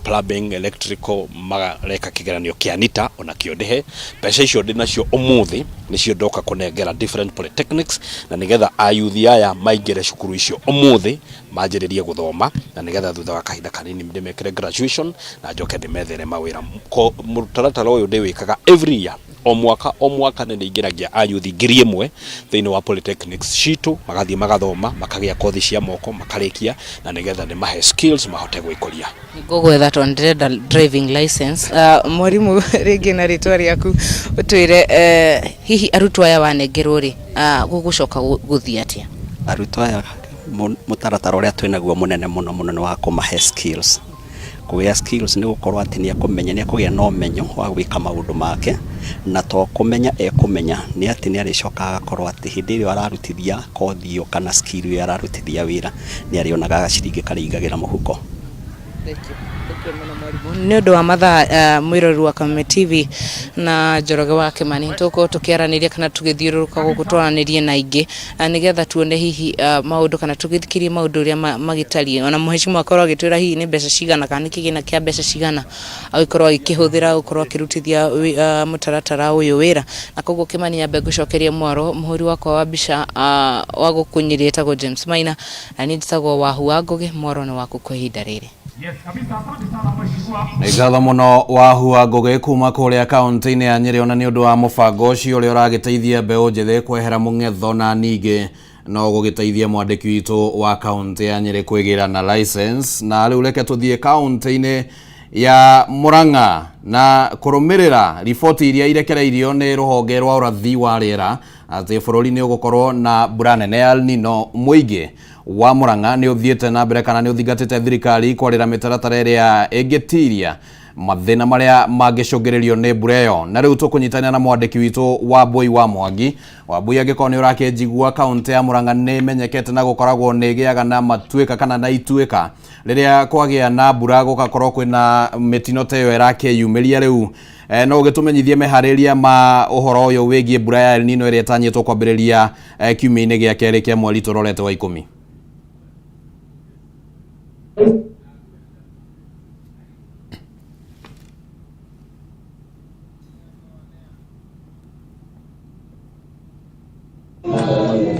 plumbing, electrical, mareka kĩgeranio kĩa NITA, onakĩo ndĩhe mbeca icio ndĩ nacio. Ũmũthĩ nĩcio ndoka kũnengera different polytechnics, na nĩgetha ayuthi aya maingĩre cukuru icio ũmũthĩ manjĩrĩrie gũthoma, na nĩgetha thutha wa kahinda kanini ndĩmekĩre graduation na njoke ndĩmethere mawĩra. Mũtaratara ũyũ ndĩwĩkaga every year, o mwaka o mwaka nĩ ndĩingĩragia ayuthi 1000 thĩinĩ wa polytechnics citũ, magathiĩ magathoma, makagĩa kothi cia moko, makarĩkia, na nĩgetha ndĩmahe skills mahote gwĩkũria. Ngũgwetha tondũ ndĩrenda driving license. Mwarimũ, rĩngĩ na rĩtwa rĩaku ũtwĩre, hihi arutwo aya wanengerwo rĩ, gũgũcoka gũthiĩ atĩa? Arutwo aya, mũtaratara ũrĩa twĩnaguo mũnene mũno mũno nĩ wa kũmahe skills. Kũgĩa skills nĩ gũkorwo atĩ nĩ ekũmenya, nĩ ekũgĩa na ũmenyo wa gwĩka maũndũ make, na to kũmenya ekũmenya, nĩ atĩ nĩ arĩcokaga agakorwo atĩ hĩndĩ ĩrĩa ararutithia kothi ĩyo kana skill ĩyo ararutithia wĩra, nĩ arĩonaga gaciringi karĩingagĩra mũhuko. Nĩ ũndũ wa mathaa, mwĩroreri wa Kameme TV na Njoroge wa Kĩmani, tũgũkorwo tũkĩaranĩria kana tũgĩthiũrũrũka gũkũ twaranĩrie na aingĩ, nĩgetha tuone hihi maũndũ kana tũgĩthikĩrie maũndũ ũrĩa magĩtariĩ. Ona mũhecimiwa akorwo agĩtwĩra hihi nĩ mbeca cigana kana nĩ kĩgĩna kĩa mbeca cigana agĩkorwo agĩkĩhũthĩra gũkorwo akĩrutithia mũtaratara ũyũ wĩra. Na koguo Kĩmani, nyambe ngũcokerie mwaro. Mũhũri wakwa wa mbica wa gũkũ Nyĩrĩ etagwo James Maina, na niĩ njĩtagwo Wahu wa Ngũgĩ. Mwaro nĩ waku kwa ihinda rĩrĩ. Nĩ ngatho mũno Wahu wa Ngũgĩ kuma kũrĩa kaũntĩ-inĩ ya Nyĩrĩ, ona nĩ ũndũ wa mũbango ũcio ũrĩa ũragĩteithia mbeũ njĩthĩ kwehera mũng'etho, na ningĩ no gũgĩteithia mwandĩki witũ wa kaũntĩ ya Nyĩrĩ kwĩgĩra na license. Na rĩu reke tũthiĩ kaũntĩ-inĩ ya Murang'a na kũrũmĩrĩra riboti iria irekereirio nĩ rũhonge rwa ũrathi wa rĩera atĩ bũrũri nĩ ũgũkorwo na mbura nene ya El Nino. Mũingĩ wa Murang'a nĩ ũthiĩte na mbere kana nĩ ũthingatĩte thirikari kwarĩra mĩtaratara ĩrĩa ĩngĩtiria mathĩna marĩa mangĩcũngĩrĩrio nĩ mbura ĩyo. Na rĩu tũkũnyitanĩra na mwandĩki witũ Wambui wa Mwangi. Wambui, angĩkorwo nĩ ũrakĩnjigua, kaũntĩ ya Murang'a nĩ ĩmenyekete na gũkoragwo nĩ ĩgĩaga na matuĩka kana na ituĩka rĩrĩa kwagĩa na mbura, gũgakorwo kwĩna mĩtino ta ĩyo ĩrakĩyumĩria. Rĩu no ũgĩtũmenyithie meharĩria ma ũhoro ũyũ wĩgiĩ mbura ya El Nino ĩrĩa ĩtanyĩtwo kwambĩrĩria kiumia-inĩ gĩa kerĩ kĩa mweri tũrorete wa 10?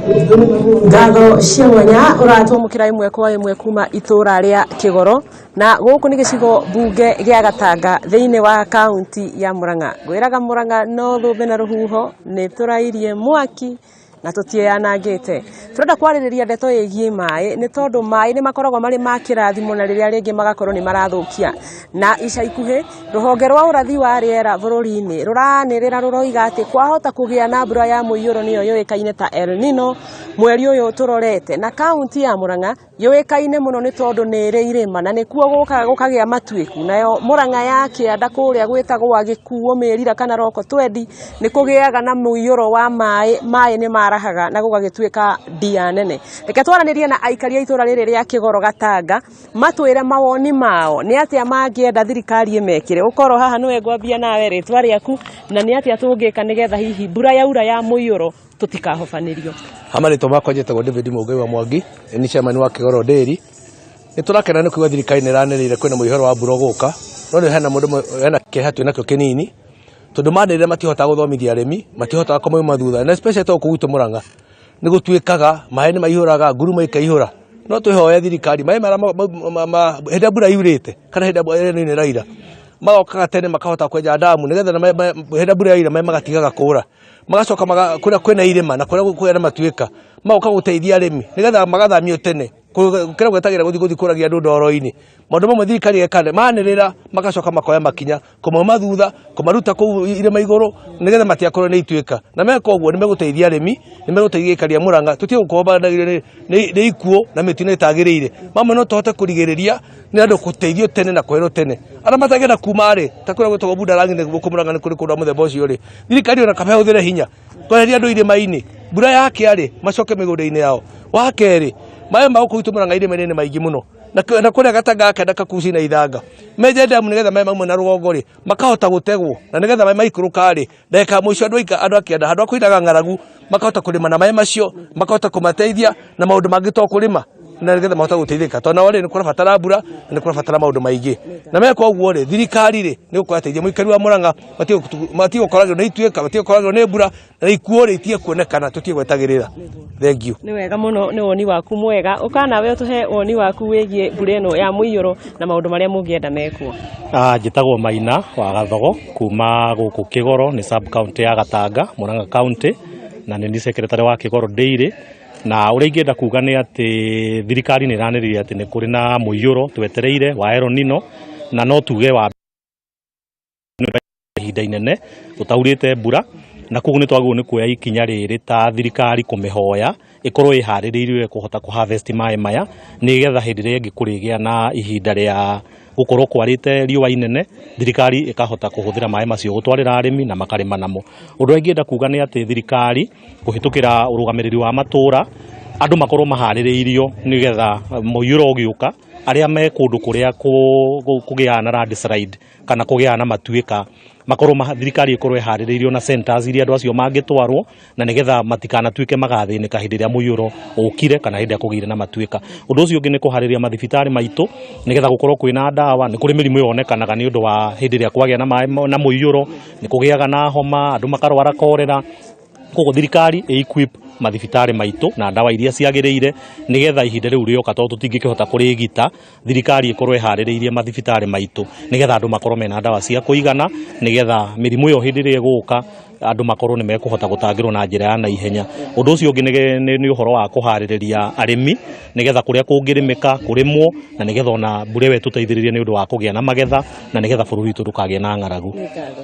Ngatho cia mwanya ũratwamũkĩra ĩmwe kwa ĩmwe kuma itũra rĩa Kĩgoro, na gũkũ nĩ gĩcigo mbunge gĩa Gatanga thĩinĩ wa kaunti ya Murang'a. Ngwĩraga Murang'a no thũmbĩ na rũhuho, nĩ tũrairie mwaki na tũtiĩyanangĩte. Tũrenda kwarĩrĩria ndeto ĩgiĩ maĩ, nĩ tondũ maĩ nĩ makoragwo marĩ ma kĩrathimo na rĩrĩa rĩngĩ magakorwo nĩ marathũkia. Na ica ikuhĩ rũhonge rwa ũrathi wa rĩera bũrũri-inĩ rũranĩrĩra rũroiga atĩ kwahota kũgĩa na mbura ya mũiyũro nĩyo yũĩkaine ta El Nino mweri ũyũ tũrorete. Na kaunti ya Murang'a yũĩkaine mũno nĩ tondũ nĩ ĩrĩ irĩma na nĩkuo gũkaga gũkagĩa matuĩku. Nayo Murang'a ya kĩanda kũrĩa gwĩtagwo Gĩkuo, Mĩrira kana Roko Twendi nĩ kũgĩaga na mũiyũro wa maĩ, maĩ nĩ marahaga na gũgagĩtuĩka ndia nene. Reke twaranĩrie na aikari a itũra rĩrĩ rĩa Kĩgoro Gatanga matwĩre mawoni mao nĩ atĩa mangĩenda thirikari ĩmekĩre. Ũkorwo haha nĩwe ngwambia nawe, rĩtwa rĩaku na nĩ atĩa tũngĩka nĩgetha hihi mbura yaura ya mũiyũro tũtikahobanĩrio. Ha marĩtwa makwa njĩtagwo David Mũngai wa Mwangi, nĩ chairman wa Kĩgoro Dairy. Nĩ tũrakena nĩ kuigua thirikari nĩ ĩranĩrĩire kwĩna mũihũro wa mbura ũgũka, no rĩu hena mũndũ hena kĩeha twĩnakĩo kĩnini, tondũ manĩrĩra matihotaga gũthomithia arĩmi, matihotaga kũmauma thutha, na especially ta gũkũ gwitũ Mũrang'a, nĩ gũtuĩkaga maĩ nĩ maihũraga, ngurumo ikaihũra. No twĩhoe thirikari maĩ marĩa hĩndĩ ĩrĩa mbura yurĩte kana hĩndĩ ĩrĩa mbura ĩraira, magokaga tene makahota kwenja ndamu nĩgetha hĩndĩ ĩrĩa mbura yaura maĩ magatigaga kũra. Magacoka kũrĩa kwĩna irĩma na kũrĩa kwĩna matuĩka, magoka gũteithia arĩmi nĩgetha magathamio tene, gũkĩra gwetagĩra gũthiĩ gũthiĩ kũragia andũ ndoro-inĩ. Maũndũ mamwe thirikari ĩgeka manĩrĩra magacoka makoya makinya kũmauma thutha, kũmaruta kũu irĩma igũrũ nĩgetha matigakorwo nĩ ituĩka. Na meka ũguo nĩ megũteithia arĩmi, nĩ megũteithia aikari a Mũrang'a, tũtige gũkorwo nĩ ikuũ na mĩtino ĩtagĩrĩire. Mamwe no tũhote kũrigĩrĩria nĩ andũ gũteithio tene na kwerwo tene. Arĩa matangĩenda kuma rĩ, ta kũrĩa gwĩtagwo Bundarangi gũkũ Mũrang'a nĩ kũrĩ kũndũ mũthemba ũcio rĩ, thirikari ona kaba ĩhũthĩre hinya kweheria andũ irĩma-inĩ, mbura yakĩa rĩ, macoke mĩgũnda-inĩ yao. Wa kerĩ, maĩ ma gũkũ gwitũ Mũrang'a irĩma-inĩ nĩ maingĩ mũno, na kũrĩa Gatanga kenda Kakuci na Ithanga, menje ndemu nĩgetha maĩ mauma na rũgongo rĩ, makahota gũtegwo, na nĩgetha maĩ maikũrũka rĩ, ndagĩka ya mũico andũ a kĩanda handũ ha kũinaga ng'aragu, makahota kũrĩma na maĩ macio, makahota kũmateithia na maũndũ mangĩ to kũrĩma, na nĩgetha mahote gũteithĩka. Tondũ nao rĩ, nĩ kũrabatara mbura na nĩ kũrabatara maũndũ maingĩ. Na meka ũguo rĩ, thirikari rĩ, nĩ gũkorwo ĩteithia mũikari wa Mũrang'a, matige gũkoragwo nĩ ituĩka, matige gũkoragwo nĩ mbura, na ikuũ rĩ, itige kuonekana, tũtige gwetagĩrĩra. Thengiũ. Nĩ wega mũno, nĩ woni waku mwega. Ũka nawe ũtũhe woni waku wĩgiĩ mbura ĩno ya mũiyũro na maũndũ marĩa mũngĩenda mekwo. Njĩtagwo Maina wa Gathogo kuma gũkũ Kĩgoro, nĩ sub county ya Gatanga, Murang'a county, na nĩ niĩ secretary wa Kĩgoro Dairy. Na ũrĩa ingĩenda kuga nĩ atĩ thirikari nĩ ĩranĩrĩire atĩ nĩ kũrĩ na mũiyũro twetereire wa El Nino, na no tuge wa ihinda inene gũtaurĩte mbura, na koguo nĩ twagĩrĩirwo nĩ kuoya ikinya rĩrĩ ta thirikari kũmĩhoya ĩkorwo ĩharĩrĩirie kũhota kũ harvest maĩ maya, nĩgetha hĩndĩ ĩrĩa ĩngĩ kũrĩgĩa na ihinda rĩa gũkorwo kwarĩte riũa inene, thirikari ĩkahota kũhũthĩra maĩ macio gũtwarĩra arĩmi na makarĩma namo. Ũndũ ũrĩa ingĩenda kuga nĩ atĩ thirikari kũhĩtũkĩra ũrũgamĩrĩri wa matũra, andũ makorwo maharĩrĩirio nĩgetha mũiyũro ũgĩũka, arĩa me kũndũ kũrĩa kũgĩaga na landslide kana kũgĩaga na matuĩka, makorwo thirikari ĩkorwo ĩharĩrĩirio na centers iria andũ acio mangĩtwarwo, na nĩgetha matikanatuĩke magathĩnĩka hĩndĩ ĩrĩa mũiyũro ũkire kana hĩndĩ ĩrĩa kũgĩire na matuĩka. Ũndũ ũcio ũngĩ nĩ kũharĩria mathibitarĩ maitũ nĩgetha gũkorwo kwĩna ndawa. Nĩ kũrĩ mĩrimũ yonekanaga nĩ ũndũ wa hĩndĩ ĩrĩa kwagĩa na maĩ na mũiyũro, nĩ kũgĩaga na homa, andũ makarwara korera. Koguo thirikari ĩ equip mathibitarĩ maitũ na ndawa iria ciagĩrĩire nĩgetha ihinda rĩu rĩoka, tondũ tũtingĩkĩhota kũrĩgita, thirikari ĩkorwo ĩharĩrĩirie mathibitarĩ maitũ nĩgetha andũ makorwo mena ndawa cia kũigana, nĩgetha mĩrimũ ĩyo hĩndĩ ĩrĩa ĩgũka andũ makorwo nĩ mekũhota gũtangĩrwo na njĩra ya naihenya. Ũndũ ũcio ũngĩ nĩ ũhoro wa kũharĩrĩria arĩmi nĩgetha kũrĩa kũngĩrĩmĩka kũrĩmwo, na nĩgetha ona mbura ĩyo ĩtũteithĩrĩrie nĩ ũndũ wa kũgĩa na magetha, na nĩgetha bũrũri witũ ndũkagĩe na ng'aragu.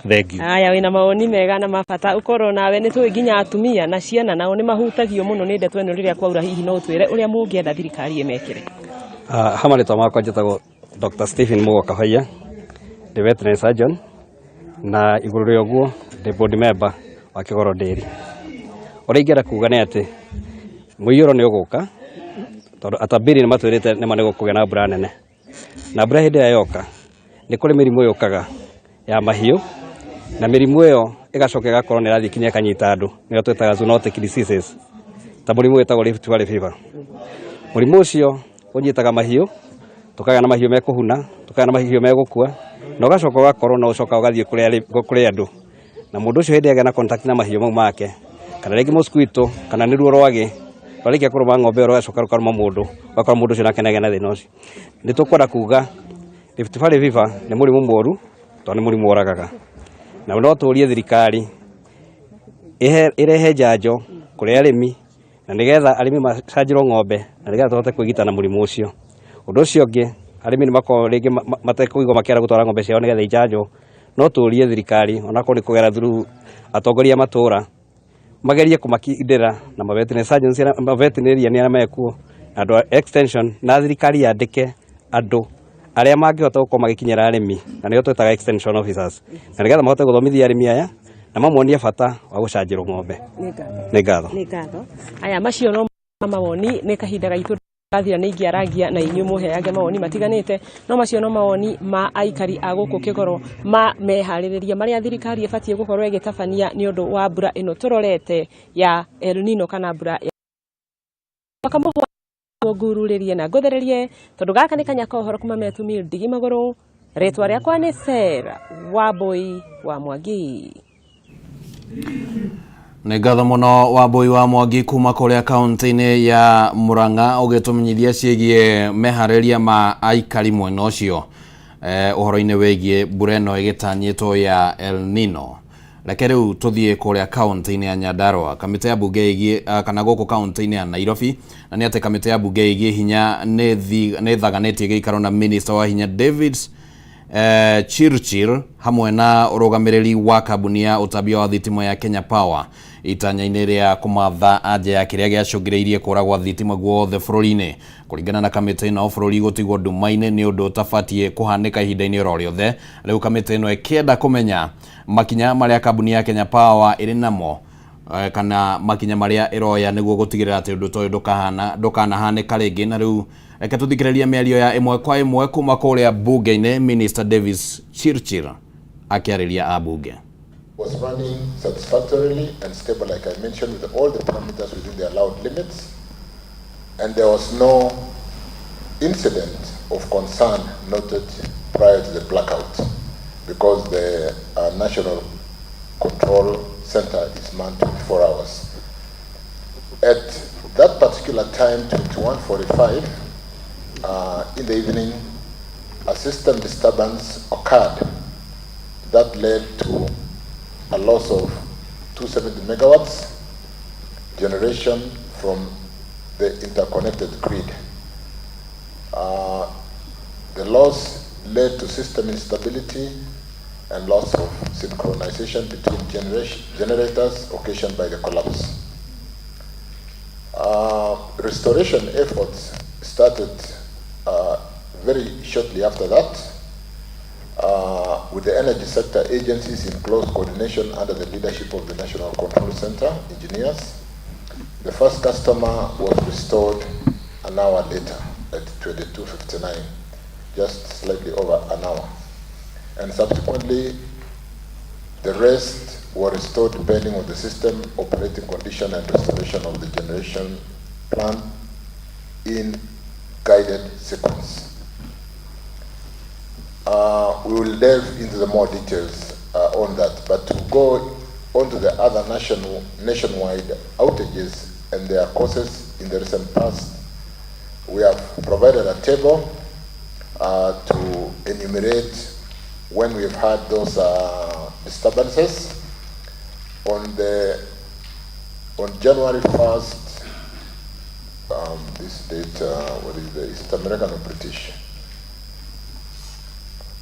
Thengiũ. Haya, wĩna mawoni mega na mabata ũkorwo nawe. Nĩ tũĩ nginya atumia na ciana nao nĩ mahutagio mũno nĩ ndeto ĩno rĩrĩa kwaura. Hihi no ũtwĩre ũrĩa mũngĩenda thirikari ĩmekĩre? Ha marĩtwa makwa njĩtagwo Dr. Stephen Mugo Kabaia, ndĩ veterinary surgeon, na igũrũ rĩa ũguo ndĩ board member wa Kĩgoro Dairy. Ũrĩa ingĩenda kuga nĩ atĩ mũiyũro nĩ ũgũka, tondũ atabiri nĩ matwĩrĩte nĩma nĩ gũkũgĩa na mbura nene, na mbura hĩndĩ ĩrĩa yoka nĩ kũrĩ mĩrimũ yũkaga ya mahiũ, na mĩrimũ ĩyo ĩgacoka ĩgakorwo nĩ ĩrathiĩ kinya ĩkanyita andũ, nĩyo twĩtaga zoonotic diseases, ta mũrimũ wĩtagwo Rift Valley fever. Mũrimũ ũcio ũnyitaga mahiũ, tũkagĩa na mahiũ mekũhuna, tũkagĩa na mahiũ megũkua, na ũgacoka ũgakorwo no ũcoka ũgathiĩ kũrĩ andũ, na mũndũ ũcio hĩndĩ ĩrĩa agĩa na contact na mahiũ mau make, kana rĩngĩ mosquito, kana nĩ ruo rwagĩ, Rwarĩkia kũrũma ng'ombe ĩyo rũgacoka rũkarũma mũndũ, ũgakora mũndũ ũcio nake nĩagĩa na thĩna ũcio. Nĩ tũkwenda kuga Rift Valley fever nĩ mũrimũ mũru tondũ nĩ mũrimũ ũragaga, na no tũrie thirikari ĩrehe njanjo kũrĩ arĩmi na nĩgetha arĩmi macanjĩrwo ng'ombe na nĩgetha tũhote kwĩgita na mũrimũ ũcio. Ũndũ ũcio ũngĩ, arĩmi nĩ makoragwo rĩngĩ matekũigua makĩenda gũtwara ng'ombe ciao nĩgetha injanjwo, no tũrie thirikari onakorwo nĩ kũgera through atongoria a matũra magerie kũmakindĩra na ma veterinarian arĩa mekuo na andũ a extension na thirikari yandĩke andũ arĩa mangĩhota gũkorwo magĩkinyĩra arĩmi na nĩo twĩtaga extension officers, na nĩgetha mahote gũthomithia arĩmi aya na mamonie bata wa gũcanjĩrwo ng'ombe. Nĩ ngatho. Nĩ ngatho. Aya macio no mawoni, nĩ kahinda gaitũ gathira nĩ ingĩarangia na inyuĩ mũheage mawoni matiganĩte, no macio no mawoni ma aikari a gũkũ Kĩgoro ma meharĩrĩria marĩa thirikari ĩbatiĩ gũkorwo ĩgĩtabania nĩ ũndũ wa mbura ĩno tũrorete ya El Nino kana mbura ya ngururĩrie na ngũthererie, tondũ gaka nĩ kanya ka ũhoro kuma Metu Ndigi Magũrũ. Rĩtwa rĩakwa nĩ Sarah Wambui wa Mwangi. Nĩ ngatho mũno Wambui wa Mwangi kuma kũrĩa kaunti-inĩ ya Murang'a ũgĩtũmenyithia ciĩgiĩ meharĩria ma aikari mwena ũcio ũhoro-inĩ wĩgiĩ mbura ĩno ĩgĩtanyĩtwo ya El Nino. Reke rĩu tũthiĩ kũrĩa kaunti-inĩ ya Nyandarua, kamĩtĩ ya bunge ĩgiĩ kana gũkũ kaunti-inĩ ya Nairobi, na nĩ atĩ kamĩtĩ ya bunge ĩgiĩ hinya nĩ ĩthaganĩtie gĩikaro na minista wa hinya David Chirchir hamwe na ũrũgamĩrĩri wa kambuni ya ũtambia wa thitima ya Kenya Power itanya-inĩ rĩa kũmatha anja ya kĩrĩa gĩacũngĩrĩirie kũra gwa thitima guothe bũrũri-inĩ. Kũringana na kamĩtĩ ĩno, bũrũri gũtigwo nduma-inĩ nĩ ũndũ ũtabatiĩ kũhanĩka ihinda-inĩ oro rĩothe. Rĩu kamĩtĩ ĩno ĩkĩenda kũmenya makinya marĩa kambuni ya Kenya Power ĩrĩ namo kana makinya marĩa ĩroya nĩguo gũtigĩrĩra atĩ ũndũ ta ũyũ ndũkanahanĩka rĩngĩ. Na rĩu reke tũthikĩrĩrie mĩario ya ĩmwe kwa ĩmwe kuma kũrĩa bunge-inĩ, Minister Davis Chirchir akĩarĩria ambunge. Was running satisfactorily and stable, like I mentioned, with all the parameters within the allowed limits, and there was no incident of concern noted prior to the blackout, because the National Control Center is manned 24 hours. At that particular time, 21:45 in the evening, a system disturbance occurred that led to a loss of 270 megawatts generation from the interconnected grid. The loss led to system instability and loss of synchronization between generators occasioned by the collapse. Restoration efforts started very shortly after that, with the energy sector agencies in close coordination under the leadership of the National Control Center engineers. The first customer was restored an hour later at 22:59, just slightly over an hour. And subsequently, the rest were restored depending on the system operating condition and restoration of the generation plant in guided sequence. We will delve into the more details on that, but to go on to the other nationwide outages and their causes in the recent past, we have provided a table to enumerate when we've had those disturbances. On January 1st, this date, what is the, is it American or British?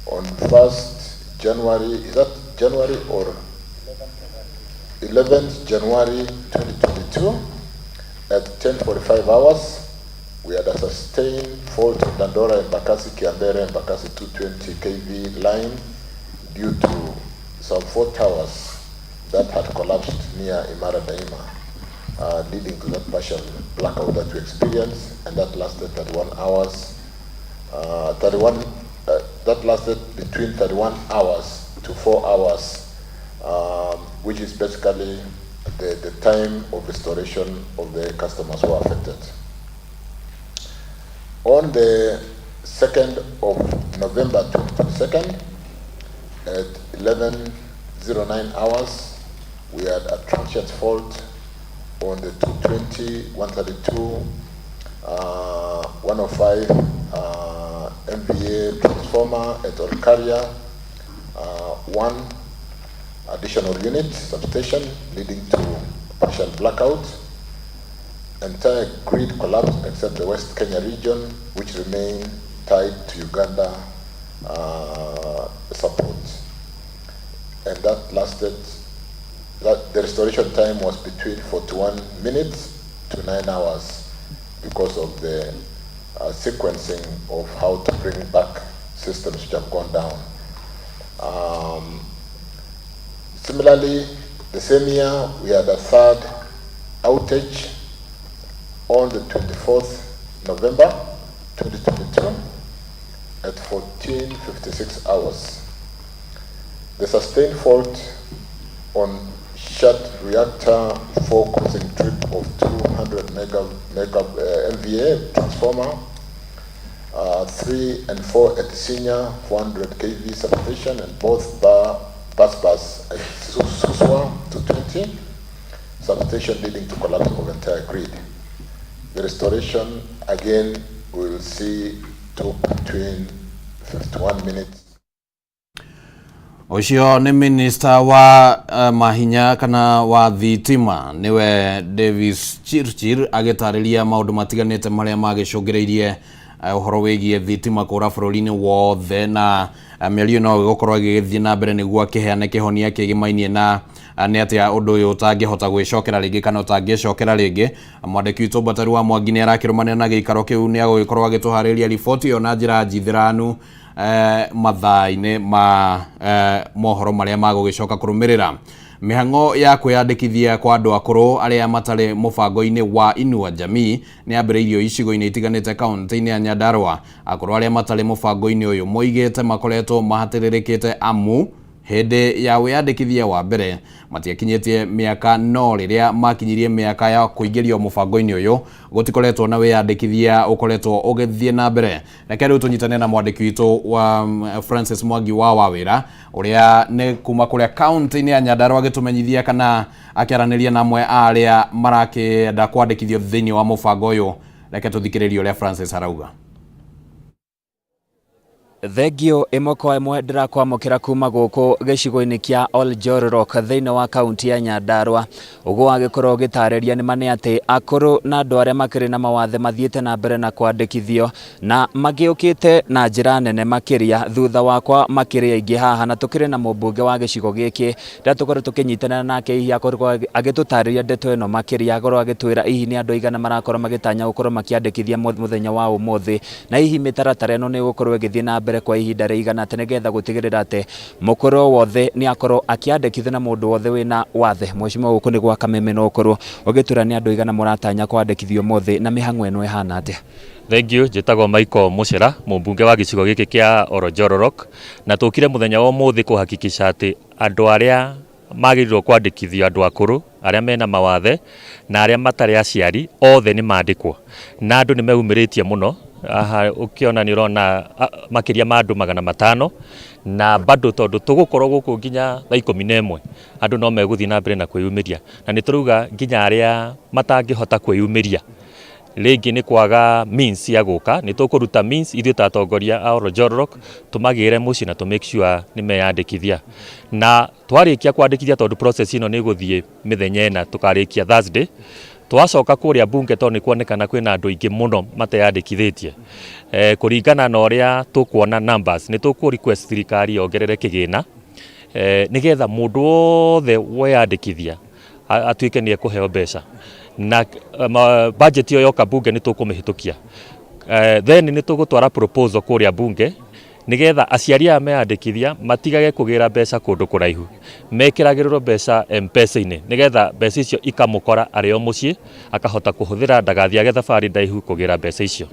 On 1st January, is that January or 11th January 2022, at 10:45 hours, we had a sustained fault on Dandora Embakasi Kiambere Embakasi 220 kV line due to some 4 towers that had collapsed near Imara Daima, leading to that partial blackout that we experienced, and that lasted 31 hours. That lasted between 31 hours to 4 hours, which is basically the time of restoration of the customers who are affected. On the 2nd of November 22nd, at 11:09 hours, we had a transient fault on the 220, 132, 105 MVA transformer at Olkaria, 1 additional unit substation leading to partial blackout. Entire grid collapsed except the West Kenya region, which remained tied to Uganda support. And that lasted, that the restoration time was between 41 minutes to 9 hours because of the sequencing of how to bring back systems which have gone down. Similarly, the same year, we had a third outage on the 24th November 2022 at 14:56 hours. The sustained fault on shut reactor 4 causing trip of 200 mega MVA transformer, 3 and 4 at Isinya 400 kV substation, and both bus at Suswa 220 substation, leading to collapse of entire grid. The restoration, again, we will see took between 51 minutes. Ũcio nĩ minista wa mahinya kana wa thitima, nĩwe Davis Chirchir, agĩtarĩria maũndũ matiganĩte marĩa magĩcũngĩrĩirie ũhoro wĩgiĩ thitima kũra bũrũri-inĩ wothe, na mĩario no ĩgũkorwo ĩgĩgĩthiĩ na mbere nĩguo akĩheane kĩhonia kĩgĩmainie na nĩ atĩa ũndũ ũyũ ũtangĩhota gwĩcokera rĩngĩ kana ũtangĩcokera rĩngĩ. Mwandĩki witũ Mbataru wa Mwangi nĩ arakĩrũmanĩra na gĩikaro kĩu, nĩ agũgĩkorwo agĩtũharĩria riboti ĩyo na njĩra njithĩranu mathaa-inĩ ma mohoro marĩa magũgĩcoka kũrũmĩrĩra. Mĩhang'o ya kwĩyandĩkithia kwa andũ akũrũ arĩa matarĩ mũbango-inĩ wa Inua Jamii nĩ yambĩrĩirio icigo-inĩ itiganĩte kaunti-inĩ ya Nyandarua. Akũrũ arĩa matarĩ mũbango-inĩ ũyũ moigĩte makoretwo mahatĩrĩrĩkĩte amu hĩndĩ ya wĩyandĩkithia wa mbere matiakinyĩtie mĩaka, no rĩrĩa makinyirie mĩaka ya kũingĩrio mũbango-inĩ ũyũ gũtikoretwo na wĩyandĩkithia ũkoretwo ũgĩthiĩ na mbere. Reke rĩu tũnyitane na mwandĩki witũ wa Francis Mwangi wa Wawĩra, ũrĩa nĩ kuma kũrĩa kaunti-inĩ ya Nyandarua, agĩtũmenyithia kana akĩaranĩria na amwe a arĩa marakĩenda kwandĩkithio thĩinĩ wa mũbango ũyũ. Reke tũthikĩrĩrie ũrĩa Francis arauga. Thengio ĩmwe kwa ĩmwe ndĩrakwamũkĩra kuma gũkũ gĩcigo-inĩ kĩa Oljororok thĩinĩ wa kaunti ya Nyandarua. Ũguo wagĩkorwo ũgĩtarĩria nĩ ma nĩ atĩ akũrũ na andũ arĩa makĩrĩ na mawathe mathiĩte na mbere na kwandĩkithio na magĩũkĩte na njĩra nene makĩria thutha wakwa makĩrĩ aingĩ haha, na tũkĩrĩ na mũmbunge wa gĩcigo gĩkĩ rĩrĩa tũkorwo tũkĩnyitanĩra nake, hihi akorwo agĩtũtarĩria ndeto ĩno makĩria, akorwo agĩtwĩra hihi nĩ andũ aigana marakorwo magĩtanya gũkorwo makĩandĩkithia mũthenya wa ũmũthĩ, na hihi mĩtaratara ĩno nĩ ĩgũkorwo ĩgĩthiĩ na mbere kwa ihinda rĩigana atĩ nĩgetha gũtigĩrĩra atĩ mũkũrũ wothe nĩ akorwo akĩandĩkithio na mũndũ wothe wĩna wathe. Mheshimiwa, gũkũ nĩ gwa Kameme, no ũkorwo ũgĩtwĩra nĩ andũ aigana mũratanya kwandĩkithio ũmũthĩ na mĩhang'o ĩno ĩhana atĩa? Thank you. Njĩtagwo Michael Mucera, mũmbunge wa gĩcigo gĩkĩ kĩa Oljororok, na tũkire mũthenya wa ũmũthĩ kũhakikisha atĩ andũ arĩa magĩrĩirwo kwandĩkithio, andũ akũrũ arĩa mena mawathe na arĩa matarĩ aciari, othe nĩ mandĩkwo, na andũ nĩ meumĩrĩtie mũno. Aha ũkĩona nĩ ũrona makĩria ma andũ 500, na bado tondũ tũgũkorwo gũkũ nginya thaa 11, andũ no megũthiĩ na mbere na kwĩyumĩria, na nĩ tũrauga nginya arĩa matangĩhota kwĩyumĩria rĩngĩ nĩ kwaga means ya gũka, nĩ tũkũruta means ithuĩ ta atongoria a Oljororok tũmagĩre mũciĩ na tũ make sure nĩ meyandĩkithia. Na twarĩkia kwandĩkithia, tondũ process ĩno nĩ ĩgũthiĩ mĩthenya 4, tũkarĩkia Thursday, twacoka kũrĩa bunge tondũ nĩ kuonekana kwĩna andũ aingĩ mũno mateyandĩkithĩtie. Kũringana na ũrĩa tũkuona numbers, nĩ tũkũ request thirikari yongerere kĩgĩna nĩgetha mũndũ wothe weyandĩkithia atuĩke nĩ ekũheo mbeca, na budget ĩyo yoka bunge nĩ tũkũmĩhĩtũkia. Then nĩ tũgũtwara proposal kũrĩa bunge nĩgetha aciari aya meyandĩkithia matigage kũgĩra mbeca kũndũ kũraihu, mekĩragĩrĩrwo mbeca M-Pesa-inĩ nĩgetha mbeca icio ikamũkora arĩ o mũciĩ, akahota kũhũthĩra, ndagathiage thabarĩ ndaihu kũgĩra mbeca icio.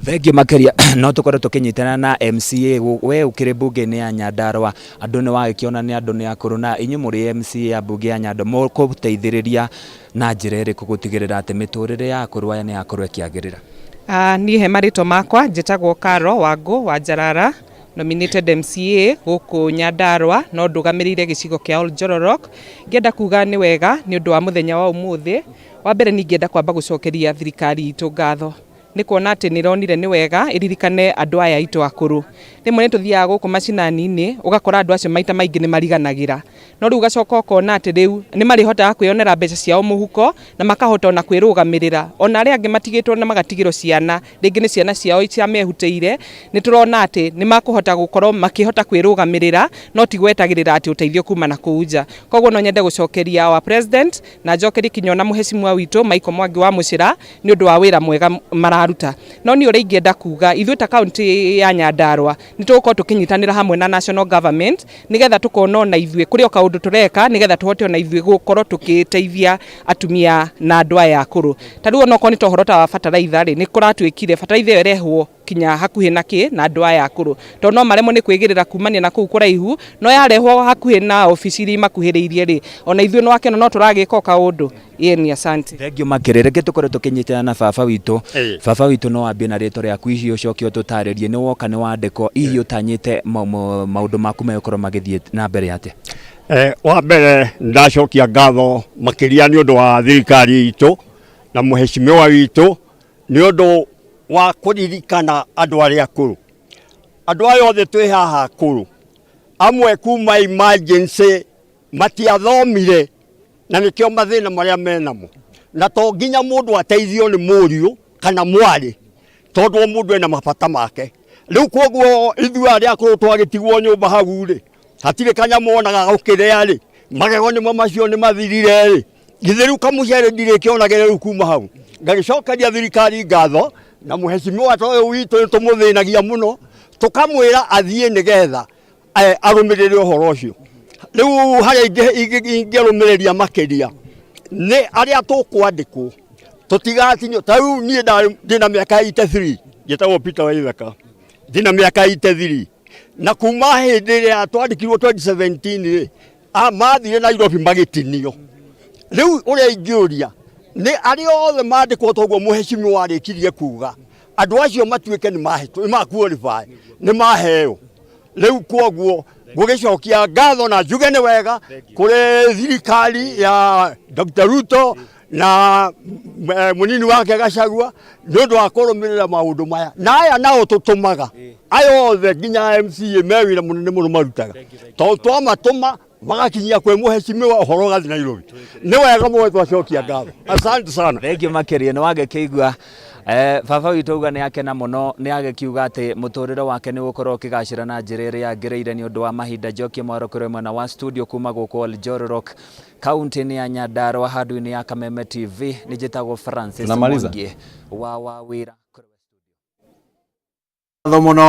Thengio makĩria. No tũkorwo tũkĩnyitana na MCA, we ũkĩrĩ mbunge-inĩ ya Nyandarua, andũ nĩ wagĩkĩona nĩ andũ nĩ akũrũ, na inyuĩ mũrĩ MCA ya mbunge ya Nyandarua mũgũteithĩrĩria na njĩra ĩrĩkũ gũtigĩrĩra atĩ mĩtũrĩre ya akũrũ aya nĩ yakorwo ĩkĩagĩrĩra? Niĩ he marĩtwa makwa njĩtagwo Karo Wangũ wa Njarara. Nominated MCA gũkũ Nyandarua no ndũgamĩrĩire gĩcigo kĩa Oljororok. Ngĩenda kuga nĩ wega nĩ ũndũ wa mũthenya wa ũmũthĩ. Wa mbere nĩ ingĩenda kwamba gũcokeria thirikari itũ ngatho nĩ kuona atĩ nĩ ĩronire nĩ wega ĩririkane andũ aya aitũ akũrũ. Rĩmwe nĩ tũthiaga gũkũ macinani-inĩ ũgakora andũ acio maita maingĩ nĩ mariganagĩra, no rĩu ũgacoka ũkona atĩ rĩu nĩ marĩhotaga kwĩyonera mbeca ciao mũhuko na makahota ona kwĩrũgamĩrĩra. Ona arĩa angĩ matigĩtwo na magatigĩrwo ciana, rĩngĩ nĩ ciana ciao ciamehutĩire, nĩ tũrona atĩ nĩ makũhota gũkorwo makĩhota kwĩrũgamĩrĩra no ti gwetagĩrĩra atĩ ũteithio kuma na kũu nja. Koguo no nyende gũcokeria our president na njokerie kinya ona mũhecimiwa witũ Michael Mwangi wa Mũcĩra nĩ ũndũ wa wĩra mwega mararuta. No niĩ ũrĩa ingĩenda kuga, ithuĩ ta kaunti ya Nyandarua nĩ tũgũkorwo tũkĩnyitanĩra hamwe na national government nĩgetha tũkona ona ithuĩ kũrĩ o kaũndũ tũreka nĩgetha tũhote ona ithuĩ gũkorwo tũgĩteithia atumia na andũ aya akũrũ. Ta rĩu onokorwo nĩ ta ũhoro ta wa bataraitha rĩ, nĩ kũratuĩkire bataraitha ĩyo ĩrehwo kinya hakuhĩ na kĩ na andũ aya akũrũ, tondũ no maremwo nĩ kwĩgĩrĩra kumania na kũu kũraihu, no yarehwo hakuhĩ na obici iria imakuhĩrĩirie rĩ, ona ithuĩ nĩ wakĩona no tũragĩka o kaũndũ. Ĩni, asante. Thengiũ makĩrĩ reke tũkorwo tũkĩnyitana na baba witũ. Baba witũ no wambie na rĩtwa rĩaku hihi ũcoke ũtũtarĩrie nĩ woka nĩ wandĩkwo hihi ũtanyĩte maũndũ maku megũkorwo magĩthiĩ na mbere atĩa? Wa mbere ndacokia ngatho makĩria nĩ ũndũ wa thirikari itũ na mũheshimiwa witũ nĩ ũndũ wa kũririkana andũ arĩa akũrũ. Andũ aya othe twĩ haha akũrũ, amwe kuma emergency matiathomire na nĩkĩo mathĩna marĩa menamo, na to nginya mũndũ ateithio nĩ mũriũ kana mwarĩ, tondũ o mũndũ ena mabata make. Rĩu koguo ithuĩ arĩa akũrũ twagĩtigwo nyũmba hau rĩ, hatirĩ kanyamũ onaga gũkĩrĩa rĩ, magego nĩmo macio nĩ mathirire rĩ, githĩ rĩu kamũcere ndirĩkĩonagĩra rĩu kuma hau. Ngagĩcokeria thirikari ngatho na mũhecimiwa ta ũyũ witũ nĩ tũmũthĩnagia mũno, tũkamwĩra athiĩ nĩgetha arũmĩrĩre ũhoro ũcio. Rĩu harĩa ingĩrũmĩrĩria makĩria nĩ arĩa tũkwandĩkwo tũtigatinio. Ta rĩu niĩ ndĩna mĩaka 83, njĩtagwo Peter Waithaka, ndĩna mĩaka 83, na kuma hĩndĩ ĩrĩa twandĩkirwo 2017 rĩ, mathire Nairobi magĩtinio. Rĩu ũrĩa ingĩũria nĩ arĩa othe mandĩkwo toguo mũhecimiwa arĩkirie kuga, andũ acio matuĩke nĩ ma qualify, nĩ maheo. Rĩu koguo ngũgĩcokia ngatho na njuge nĩ wega kũrĩ thirikari ya Dr. Ruto na mũnini wake Gachagua nĩ ũndũ wa kũrũmĩrĩra maũndũ maya, na aya nao tũtũmaga aya othe nginya MCA me wĩra mũnene mũno marutaga, tondũ twamatũma magakinyia kwĩ mũhecimiwa ũhoro ũgathiĩ Nairobi. Nĩ wega mũno twacokia ngatho, asante sana. Thengiũ makĩria nĩ wagĩkĩigua baba witũ auga nĩ akena mũno, nĩ agĩkiuga atĩ mũtũrĩre wake nĩ ũgũkorwo ũkĩgacĩra na njĩra ĩrĩa yagĩrĩire nĩ ũndũ wa mahinda. Njokie mwaro kũrĩ mwena wa studio kuma gũkũ Oljororok kaunti-inĩ ya Nyandarua handũ-inĩ ya Kameme TV. Nĩ njĩtagwo Francis Tunamaliza. Mwangi wa wĩra. Ngatho mũno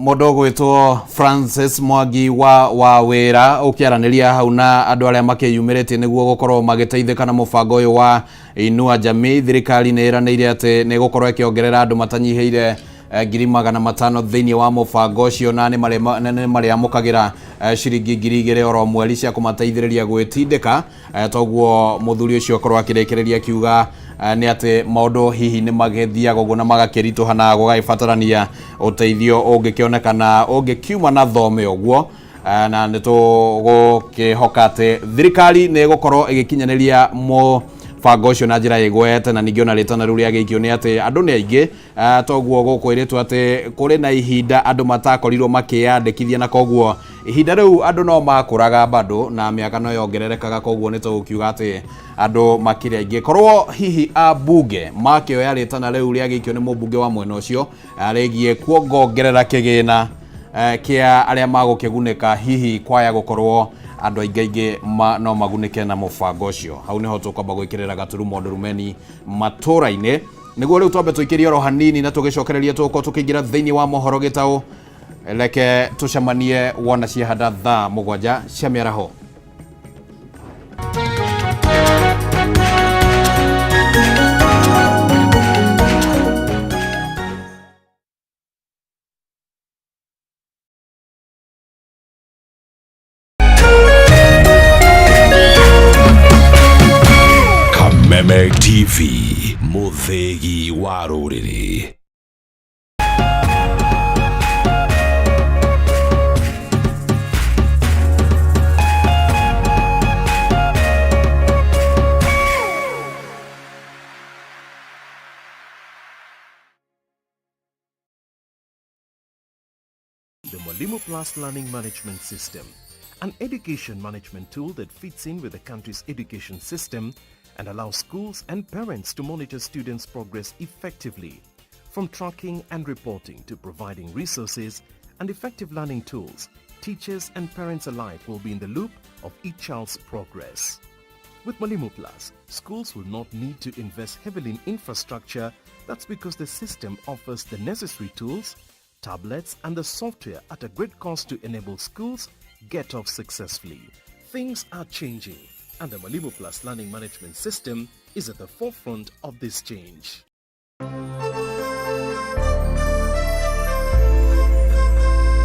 mũndũ ũgwĩtwo Francis Mwangi wa wĩra ũkĩaranĩria hau na andũ arĩa makĩyumĩrĩtie nĩguo gũkorwo magĩteithĩka na mũbango ũyũ wa Inua Jamii. Thirikari nĩ ĩranĩire atĩ nĩ ĩgũkorwo ĩkĩongerera andũ matanyihĩire 500,000 thĩinĩ wa mũbango ũcio, na nĩ marĩamũkagĩra ciringi 2,000 oro mweri cia kũmateithĩrĩria gwĩtindĩka. Toguo mũthuri ũcio akorwo akĩrĩkĩrĩria akiuga nĩ atĩ maũndũ hihi nĩ magĩthiaga ũguo na magakĩritũha na gũgagĩbatarania ũteithio ũngĩkĩonekana ũngĩkiuma na thome ũguo. Na nĩ tũgũkĩhoka atĩ thirikari nĩ ĩgũkorwo ĩgĩkinyanĩria mũbango ũcio na njĩra ĩgwete, na ningĩ ona rĩtana rĩu rĩagĩikio nĩ atĩ andũ nĩ aingĩ. Toguo gũkwĩrĩtwo atĩ kũrĩ na ihinda andũ matakorirwo makĩyandĩkithia, na koguo ihinda rĩu andũ no makũraga bado na mĩaka no yongererekaga, koguo nĩ tũgũkiuga atĩ andũ makĩrĩ aingĩ. Korwo hihi ambunge makĩoya rĩtana rĩu rĩagĩikio nĩ mũmbunge wa mwena ũcio rĩgiĩ kuongongerera kĩgĩna kĩa arĩa magũkĩgunĩka, hihi kwaya gũkorwo andũ aingĩ aingĩ no magunĩke na mũbango ũcio. Hau nĩho tũkwamba gwĩkĩrĩra gaturumo ndurumeni matũra-inĩ, nĩguo rĩu twambe tũikĩrie oro hanini na tũgĩcokererie tũgũkorwo tũkĩingĩra thĩinĩ wa mohoro gĩtaũ. Reke tũcemanie wona ciahanda thaa 7 cia mĩaraho. Kameme TV, mũthĩgi wa rũrĩrĩ. The Mwalimu Plus Learning Management System, an education management tool that fits in with the country's education system and allows schools and parents to monitor students' progress effectively. From tracking and reporting to providing resources and effective learning tools, teachers and parents alike will be in the loop of each child's progress. With Mwalimu Plus, schools will not need to invest heavily in infrastructure. That's because the system offers the necessary tools, tablets and the software at a great cost to enable schools get off successfully. Things are changing, and the Mwalimu Plus Learning Management System is at the forefront of this change.